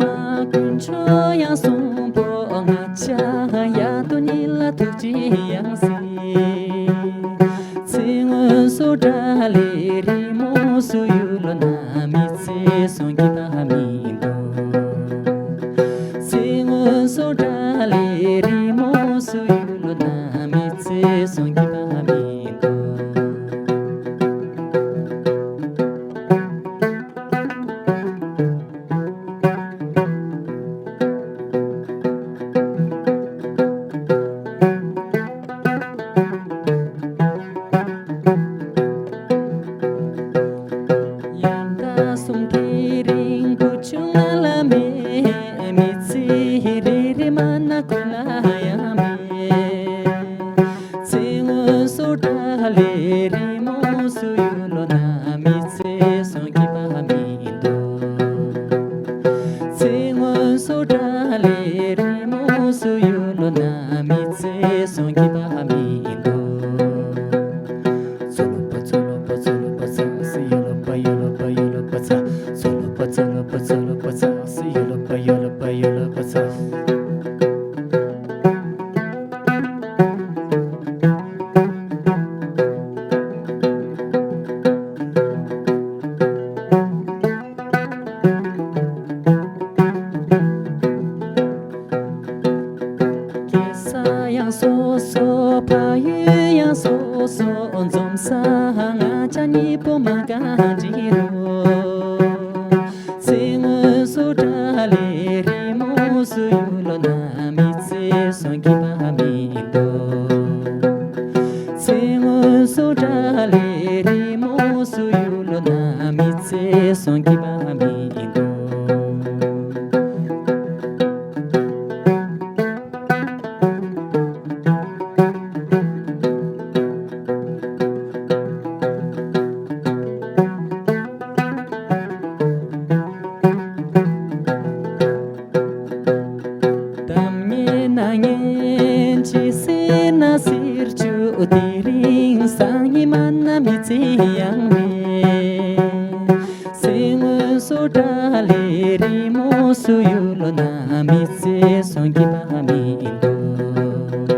དཀོན་མཆོག་ཡང་གསུམ་པོ། ང་བཅས་ཡ་དོ་ཉིད་ལ་ཐུགས་རྗེ་ཡང་གཟིགས། ཚེ་སྔོན་སུ་དགྲ་ལྷའི་རི་མོ་སུ་ཡུལ་ལོ་ན་མི་ཚེ་སོང་གི་པ་མི་འདུག་ཚེ་སྔོན་སུ་དགྲ་ལྷའི་རི་མོ་སུ་ཡུལ་ལོ་ན་མི་ཚེ་སོང་གི་པ་མི་འདུག་ཡང་དག་གསུམ་དེ་རིང་བུ་ཆུང་ང་ལ་མེད། མི་ཚེ་རེ་རེ་མ་ན་ཀུན་ལ་ཡང་མེད། ཚེ་སྔོན་སུ་དགྲ་ལྷའི་རི་མོ་སུ་ཡུལ་ལོ་ན་མི་ཚེ་སོང་གི་པ་མི་འདུག་ཚེ་སྔོན་སུ་དགྲ་ལྷའི་རི་མོ་སུ་ཡུལ་ལོ་ན་མི་ཚེ་སོང་གི་པ་མི་འདུག་ཚོ་ལོ་པ་ཚོ་ལོ་པ་ཚོ་ལོ་པ་ཚ་སི་ཡོ་ལོ་པ་ཡོ་ལོ་པ་ཡོ་ལོ་པ་ཚ། ཚོ་ལོ་པ་ཚོ་ལོ་པ་ཚོ་ལོ་པ་ཚ་སི་ཡོ་ལོ་པ་ཡོ་ལོ་པ་ཡོ་ལོ་པ་ཚ། གེ་སར་ཡང་སོ་སོ། ཕ་ཡུལ་ཡང་སོ་སོ། འཛོམས་ས་ང་བཅས་གཉིས་པོ་མ་ག་འཇིག་རོ། ཚེ་སྔོན་སུ་དགྲ་ལྷའི་རི་མོ་སུ་ཡུལ་ལོ་ན་མི་ཚེ་སོང་གི་པ་མི་འདུག་ཚེ་སྔོན་སུ་དགྲ་ལྷའི་རི་མོ་སུ་ཡུལ་ལོ་ན་མི་ཚེ་སོང་གི་པ་མི་འདུག་གཏམ་ངན་ན་ངན་ཅི་ཟེར་ན་ཟེར་ཆུ་དེ་རིང་སང་ཉིན་མ་ན་མི་ཚེ་ཡང་མེད། ཚེ་སྔོན་སུ་དགྲ་ལྷའི་རི་མོ་སུ་ཡུལ་ལོ་ན་མི་ཚེ་སོང་གི་པ་མི་འདུག་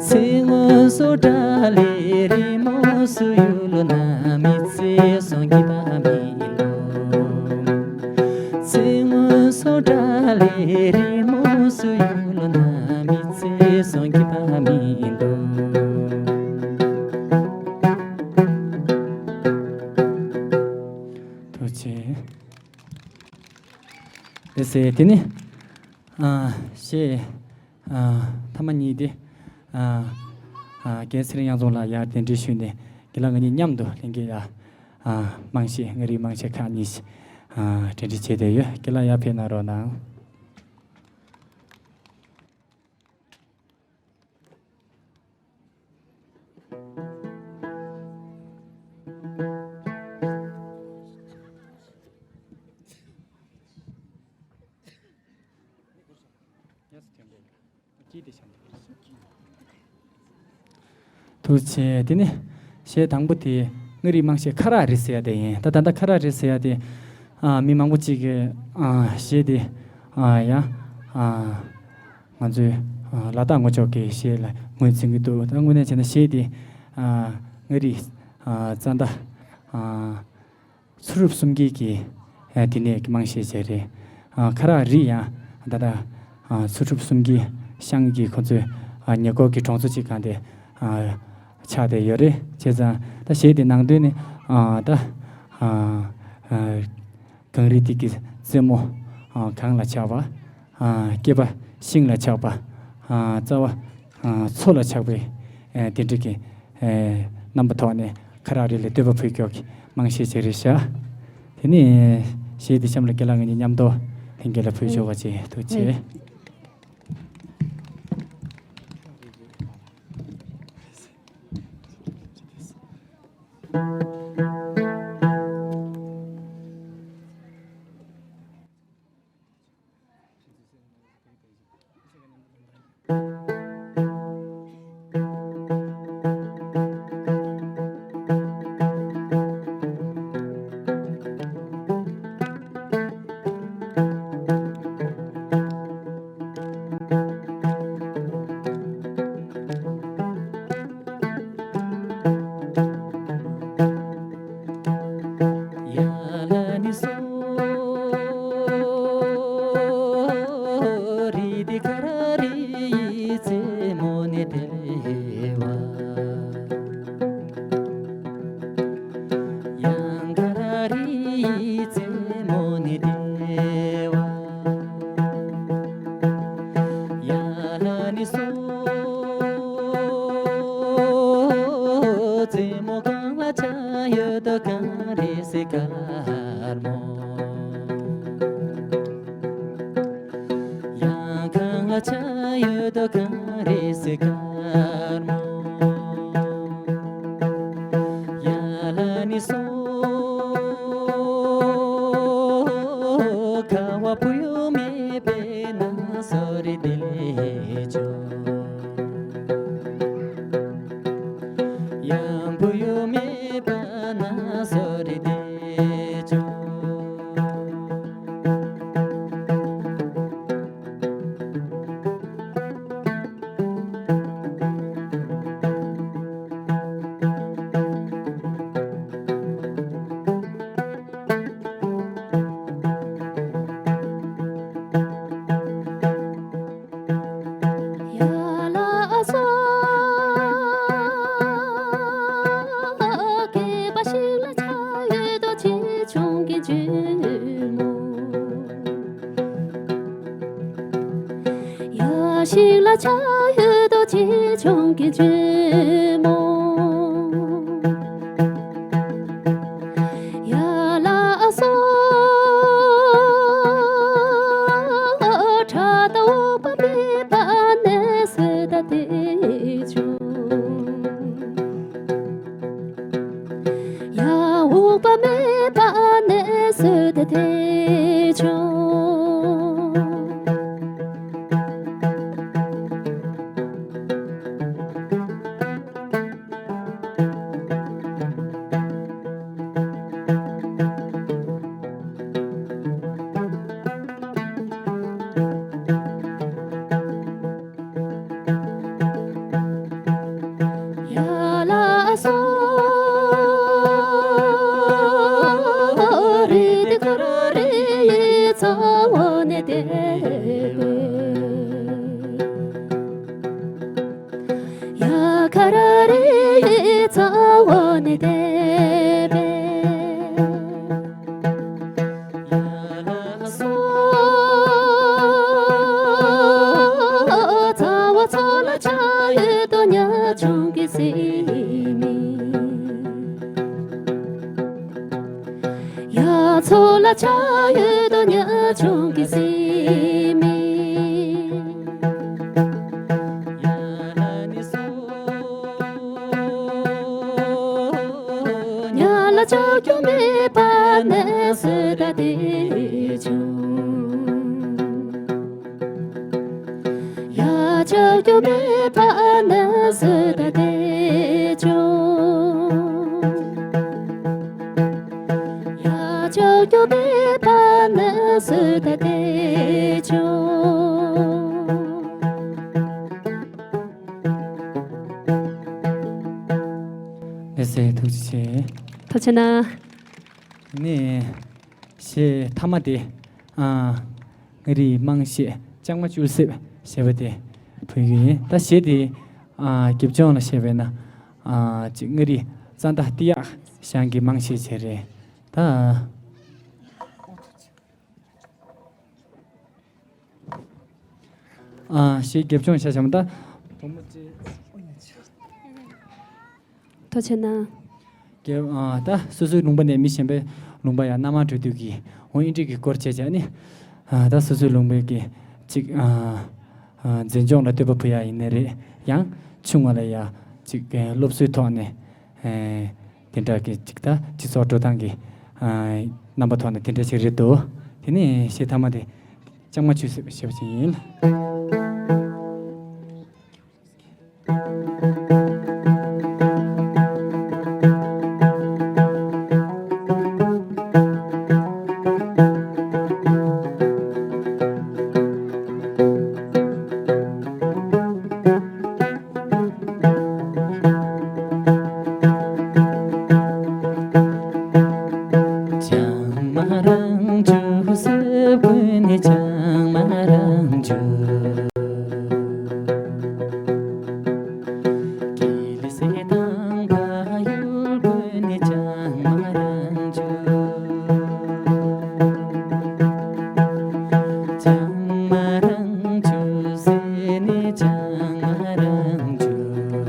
ཚེ་སྔོན་སུ་དགྲ་ལྷའི་རི་མོ་སུ་ཡུལ་ལོ་ན་མི་ཚེ་སོང་གི་པ་མི་འདུག་ཚེ་སྔོན་སུ་དགྲ་ལྷའི་རི་མོ་སུ་ཡུལ་ལོ་ན་མི་ཚེ་སོང་གི་པ་མི་འདུག་ཐུགས་རྗེ་ཆེ། ལགས་སེ། དེ་ནི་ཨ་གཞས་ཨ་ཐ་མ་གཉིས་དེ་ཨ་ཨ་རྒན་ཚེ་རིང་གཡང་འཛོམས་ལགས་ཡར་གདན་འདྲེན་ཞུས་ནས་རྒན་ལགས་ང་གཉིས་མཉམ་དུ་ལྷན་རྒྱས་ཡ་ཨ་དམངས་གཞས་ང་རིགས་དམངས་གཞས་ཁག་གཉིས་ཤིག་ཨ་གྲ་སྒྲིག་བྱས་བསྡད་ཡོད། རྒན་ལགས་ཡར་ཕེབས་གནང་རོགས་གནང་། ཐུགས་རྗེ་ཆེ། དེ་ནི་གཞས་དང་པོ་དེ་ང་རིགས་དམངས་གཞས་ཁ་རག་རི་ཟེར་ཡ་དེ་ཡིན། ད་ད་ལྟ་ཁ་རག་རི་ཟེར་ཡ་དེ་ཨ་མི་མང་པོ་ཅིག་གིས་ཨ་གཞས་དེ་ཨ་ཡ་ཨ་ང་ཚོའི་ཨ་ལ་དྭགས་ངོ་ཅོག་གི་གཞས་ལ་ངོས་འཛིན་གྱི་འདུག་ད་དངོས་གནས་བྱས་ན་གཞས་དེ་ཨ་ང་རིགས་ཨ་རྩ་མདའ་ཨ་ཚུ་རུབ་གསུམ་རྒྱལ་གྱི་ཨ་དེ་ནས་ཀྱི་དམངས་གཞས་ཅིག་རེད། ཨ་ཁ་རག་རི་ཡང་ད་ལྟ་ཨ་ཚུ་རུབ་གསུམ་རྒྱལ་ཤང་གི་ཁོ་ཚོའི་ཨ་ཉེ་འཁོར་གྱི་གྲོང་ཚོ་གཅིག་སྒང་དེ་ཨ་ཆགས་བསྡད་ཡོད་རེད། བྱས་ཙང་ད་གཞས་དེ་ནང་དོན་ནི་ཨ་ད་ཨ་ཨ་གངས་རི་འདི་གི་རྩེ་མོ་ཨ་གངས་ལ་ཆགས་པ། ཨ་སྐྱེས་པ་ ཤིང་ལ་ཆགས་པ། ཨ་རྩ་བ་ཨ་མཚོ་ལ་ཆགས་པའི་ཨ་དེ་འདྲ་གི་ཨ་རྣམ་པ་ཐོག་ནས་ཁ་རག་རི་ལ་བསྟོད་པ་ཕུལ་སྐྱོག་གི་རྨང་གཞི་ཅིག་རེད་ཤག་དེ་ནས་གཞས་དེ་གཤམ་ལ་རྒན་ལགས་ང་གཉིས་མཉམ་དུ་ལྷན་རྒྱས་ལ་ཕུལ་ཆོག་པ་ཅིག་ཐུགས་རྗེ་ཆེ། ཡ་ལ་ནི་སོ། རི་དེ་ཁ་ར་རི་ཡི་རྩེ་མོ་ནས་བྲེལ་བ། ཡང་ཁ་ར་རི་ཡི་རྩེ་མོ་ནས་བྲེལ་བ། ཡ་ལ་ནི་སོ། རྩེ་མོ་གང་ལ་ཆ་ཡོད་དོ་གངས་རི་སེ་དཀར་མོ། ཡང་གངས་ལ་ཆ་ཡོད་དོ་གངས་རི་སེ་དཀར་མོ། ཡ་ལ་ནི་སོ། ཁ་བ་བུ་ཡུག་མེད་པའི་ན་སོ་རི་དེ་ལས་བྱུང་། ཡང་བུ་ཡུག་མེད་པ་ན་སོ་རི་དེ་བྱུང་། ཡ་ལ་སོ། སྐྱེས་པ་ཞིག་ལ་ཆ་ཡོད་དོ་ཆེ་ཆུང་གི་ཇོ་མོ། ཡ་ཞིག་ལ་ཆ་ཡོད་དོ་ཆེ་ཆུང་གི་ཇོ་མོ། ཡ་ལ་སོ། ཁྲ་དང་འོག་པ་མེད་པ་ནས་སུ་ད་དེ་བྱུང་། ཡ་འོག་པ་མེད་པ་ནས་སུ་ད་དེ་བྱུང་། ཡ་ལ་སོ། རི་དེ་ཁ་ར་རི་ཡི་རྩ་བ་ནས་བལྟས་པས། ཡ་ཁ་ར་རི་ཡི་རྩ་བ་ནས་བལྟས་པས། ཡ་ལ་སོ། རྩ་བ་མཚོ་ལ་ཆགས་ཡོད་དོ་ཉ་ཆུང་གི་སེམས་མི། ཡ་མཚོ་ལ་ཆགས་ཡོད་དོ་ཉ་ཆུང་གི་སེམས་མི། ཡ་ལ་ནི་སོ། ཉ་ལ་ཆགས་རྒྱུ་མེད་པ་ནས་སུ་ད་དེ་བྱུང་། ཡ་ཆགས་རྒྱུ་མེད་པ་ནས་སུ་ད་དེ་བྱུང་། ཡ་ཆགས་རྒྱུ་མེད་པ་ནས་སུ་ད་དེ་བྱུང་། ལགས་སོ། ཐུགས་རྗེ་ཆེ། ཐུགས་རྗེ་གནང་། ནས་གཞས་མཐའ་མ་དེ། ཨ། མངའ་རིས་དམངས་གཞས་ལྕང་མ་བཅུད་གསེབ་ཞེས་པ་དེ་ཕུལ་རྒྱུ་ཡིན། ད་གཞས་དེ། ཨ། རྒྱབ་ལྗོངས་ལ་བཤད་པས་ན། ཨ། ཅིག་མངའ་རིས་རྩ་མདའ་ཏི་ཡག་ཞང་གི་དམངས་གཞས་བྱས་རེད། ད། ཨ་ཞེས་རྒྱབ་ལྗོངས་བྱ་བྱམས་ད། བུ་མོ་ཅེ། ཐུགས་རྗེ་གནང་། རྒྱབ་ཨ་ད་སོ་སོའི་ལུང་པ་ནས་མི་གཞན་པའི་ལུང་པ་ཡང་སྣ་མང་འགྲོ་དུས་ཀྱི་འོ་ཨིན་འགྲིག་གི་སྐོར་བྱས་བྱས་ནི། ཨ་ད་སོ་སོའི་ལུང་པའི་གི་ཅིག་ཨ་ཨ་འཛིན་སྐྱོང་ལ་བསྟོད་པ་ཕུལ་ཡ་ཡིན་ནི་རེད། ཡང་ཆུང་བ་ལ་ཡ་ཅིག་ཨ་སློབ་གསོའི་ཐོག་ནས་ཨ་དེ་འདྲ་གི་ཅིག་ད་སྤྱི་ཚོགས་འགྲོ་སྟངས་ཀྱི་ཨ་རྣམ་པ་ཐོག་ནས་དེ་འདྲ་ཞིག་རེད་འདུག་དེ་ནས་གཞས་མཐའ་མ་དེ་ལྕང་མ་ཆུ་ཟེར་བ་ཞེས་པ་ཅིག་ཡིན། ལྕང་མ་རང་བྱུང་ཟེར་ཀུན་ནས་ལྕང་མ་རང་བྱུང་། ཀི་ལི་སེ་དང་བ་ཡུལ་ཀུན་ནས་ལྕང་མ་རང་བྱུང་། ལྕང་མ་རང་བྱུང་ཟེར་ནས་ལྕང་མ་རང་བྱུང་།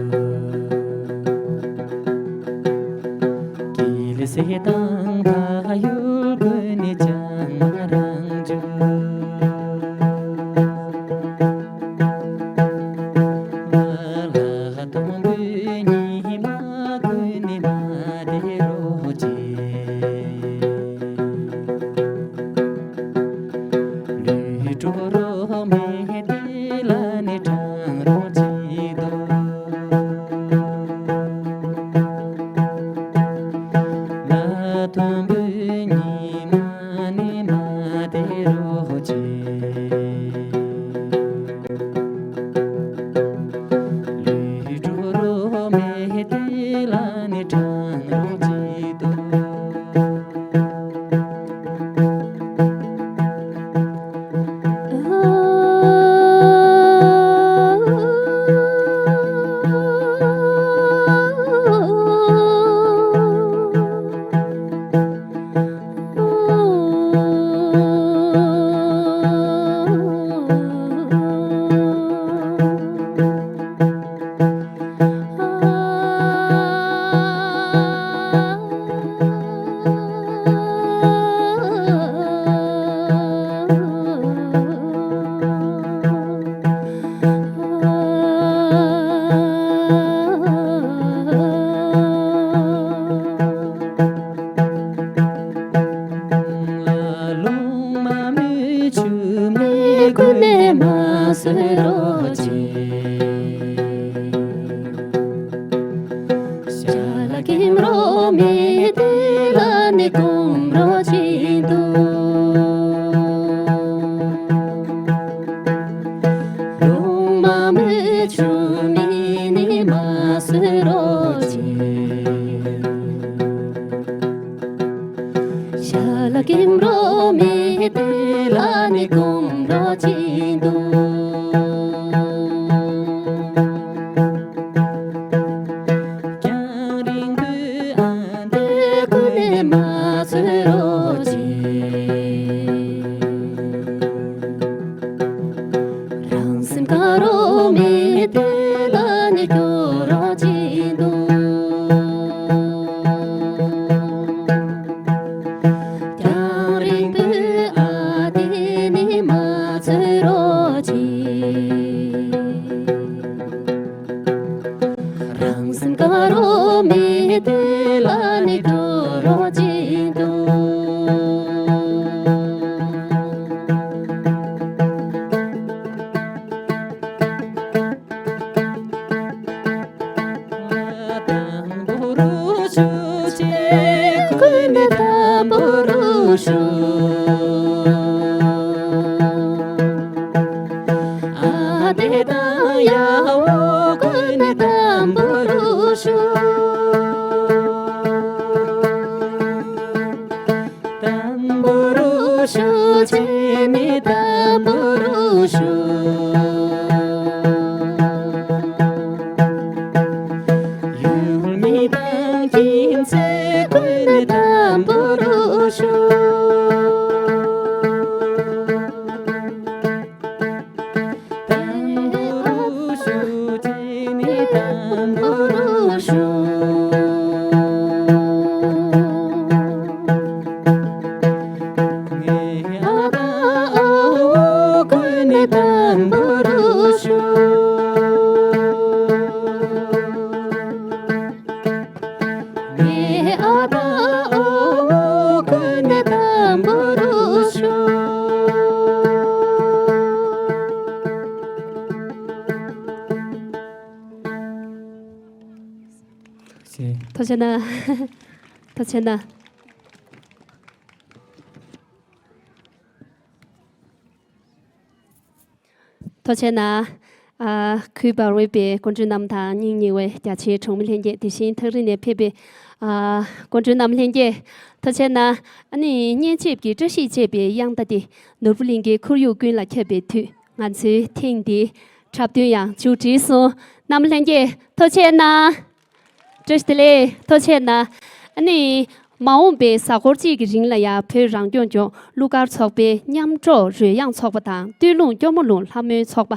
ཀི་ལི་སེ་དང་བ་ཡུལ་ཀུན་ནས་ལྕང་མ་རང་བྱུང་། ལ་ལ་དང་བུ་ཉི་མ་ཀུན་ནས་མ་བདེ་རོགས་བྱེད། ལུས་འགྲོ་རོགས་མེད་དེ་ལ་ནི་དྲང་རོགས་བྱེད་དོ། ལ་དང་བུ་ཉི་མ་ནི་མ་བདེ་རོགས་བྱེད། ལུས་འགྲོ་རོགས་མེད་དེ་ལ་ནི་དྲང་རོགས་བྱེད་དོ། ལུང་མ་མི་ཆུ་མི་ཀུན་ནས་མ་སུ་རོ་ཅི། ཤ་ལ་ཀིམ་རོ་མི་དེ་ལ་ནི་ཀུམ་རོ་ཅི་འདུག་ལུང་མ་མི་ཆུ་མི་ནི་མ་སུ་རོ་ཅི། ཤ་ལ་ཀིམ་རོ་མི་དེ་ལ་ནི་ཀུམ་རོ་ཅི་འདུག་རྒྱང་རིང་པོའི་ཨ་འདི་ཀུན་ནས་མ་ཚོལ་རོགས་གྱིས། རང་སེམས་དགའ་རོགས་མེད་དེ་ལ་ནི་སྐྱོ་རོགས་གྱིས་འདུག་རྒྱང་རིང་པོའི་ཨ་འདི་ནི་མ་ཚོལ་རོགས་གྱིས། རང་སེམས་དགའ་རོགས་མེད་དེ་ལ་ནི་སྐྱོ་རོགས་གྱིས་འདུག་དམ་པོ་རུ་ཞུ་ཅེས་ཀུན་ནས་དམ་པོ་རུ་ཞུ། ཨ་དེ་དང་ཡ་འོ་ཀུན་ནས་དམ་པོ་རུ་ཞུ། དམ་པོ་རུ་ཞུ་ཅེས་ནི་དམ་པོ་རུ་ཞུ། ཡུལ་མི་དང་ཁྱིམ་མཚེས་ཀུན་ནས་དམ་པོ་རུ་ཞུ། ཐུགས་རྗེ་གནང་། ཐུགས་རྗེ་གནང་། ཐུགས་རྗེ་གནང་། ཨ། གུས་པར་འོས་པའི་སྐུ་མགྲོན་རྣམས་དང་། སྙིང་ཉེ་བའི་རྒྱ་ཆེའི་གྲོང་མི་ལྷན་རྒྱས། དེ་བཞིན་ཐག་རིང་ནས་ཕེབས་པའི། ཨ། སྐུ་མགྲོན་རྣམས་ལྷན་རྒྱས། ཐུགས་རྗེ་གནང་། ཨ་ནི་སྙན་འཇེབས་ཀྱི་བཀྲ་ཤིས་བཅས་པའི་དབྱངས་རྟ་དེ་ནོར་བུ་གླིང་གའི་ཁོར་ཡུག་ཀུན་ལ་ཁྱབ་པའི་དུས། ང་ཚོའི་ཐེངས་འདིའི་འཁྲབ་སྟོན་ཡང་མཇུག་བསྒྲིལ་སོང་། རྣམ་པ་ལྷན་རྒྱས་ཐུགས་རྗེ་གནང་། བཀྲ་ཤིས་བདེ་ལེགས། ཐུགས་རྗེ་གནང་། ཨ་ནི། མ་འོངས་པའི་གཟའ་འཁོར་གཅིག་གི་རིང་ལ་ཡང་བོད་རང་སྐྱོང་ལྗོངས་གླུ་གར་ཚོགས་པའི་མཉམ་སྤྲོ་རོལ་དབྱངས་ཚོགས་པ་དང་། སྟོད་ལུང་སྐྱོར་མོ་ལུང་ལྷ་མོའི་ཚོགས་པ།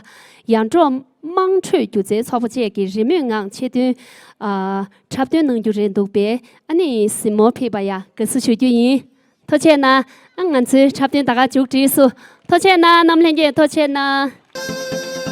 ཡར་འབྲོག་དམངས་ཁྲོད་སྒྱུ་རྩལ་ཚོགས་པ་བཅས་ཀྱིས་རེས་མོས་ངང་ཆེད་དོན། ཨ། འཁྲབ་སྟོན་གནང་རྒྱུ་རེད་འདུག་པས། ཨ་ནི་གཟིགས་མོ་ཕེབས་པར་ཡང་དགའ་བསུ་ཞུ་རྒྱུ་ཡིན། ཐུགས་རྗེ་གནང་། ཨ། ང་ཚོའི་འཁྲབ་སྟོན་ད་ག་མཇུག་བསྒྲིལ་སོང་། ཐུགས་རྗེ་གནང་། རྣམ་པ་ལྷན་རྒྱས་ཐུགས་རྗེ་གནང་།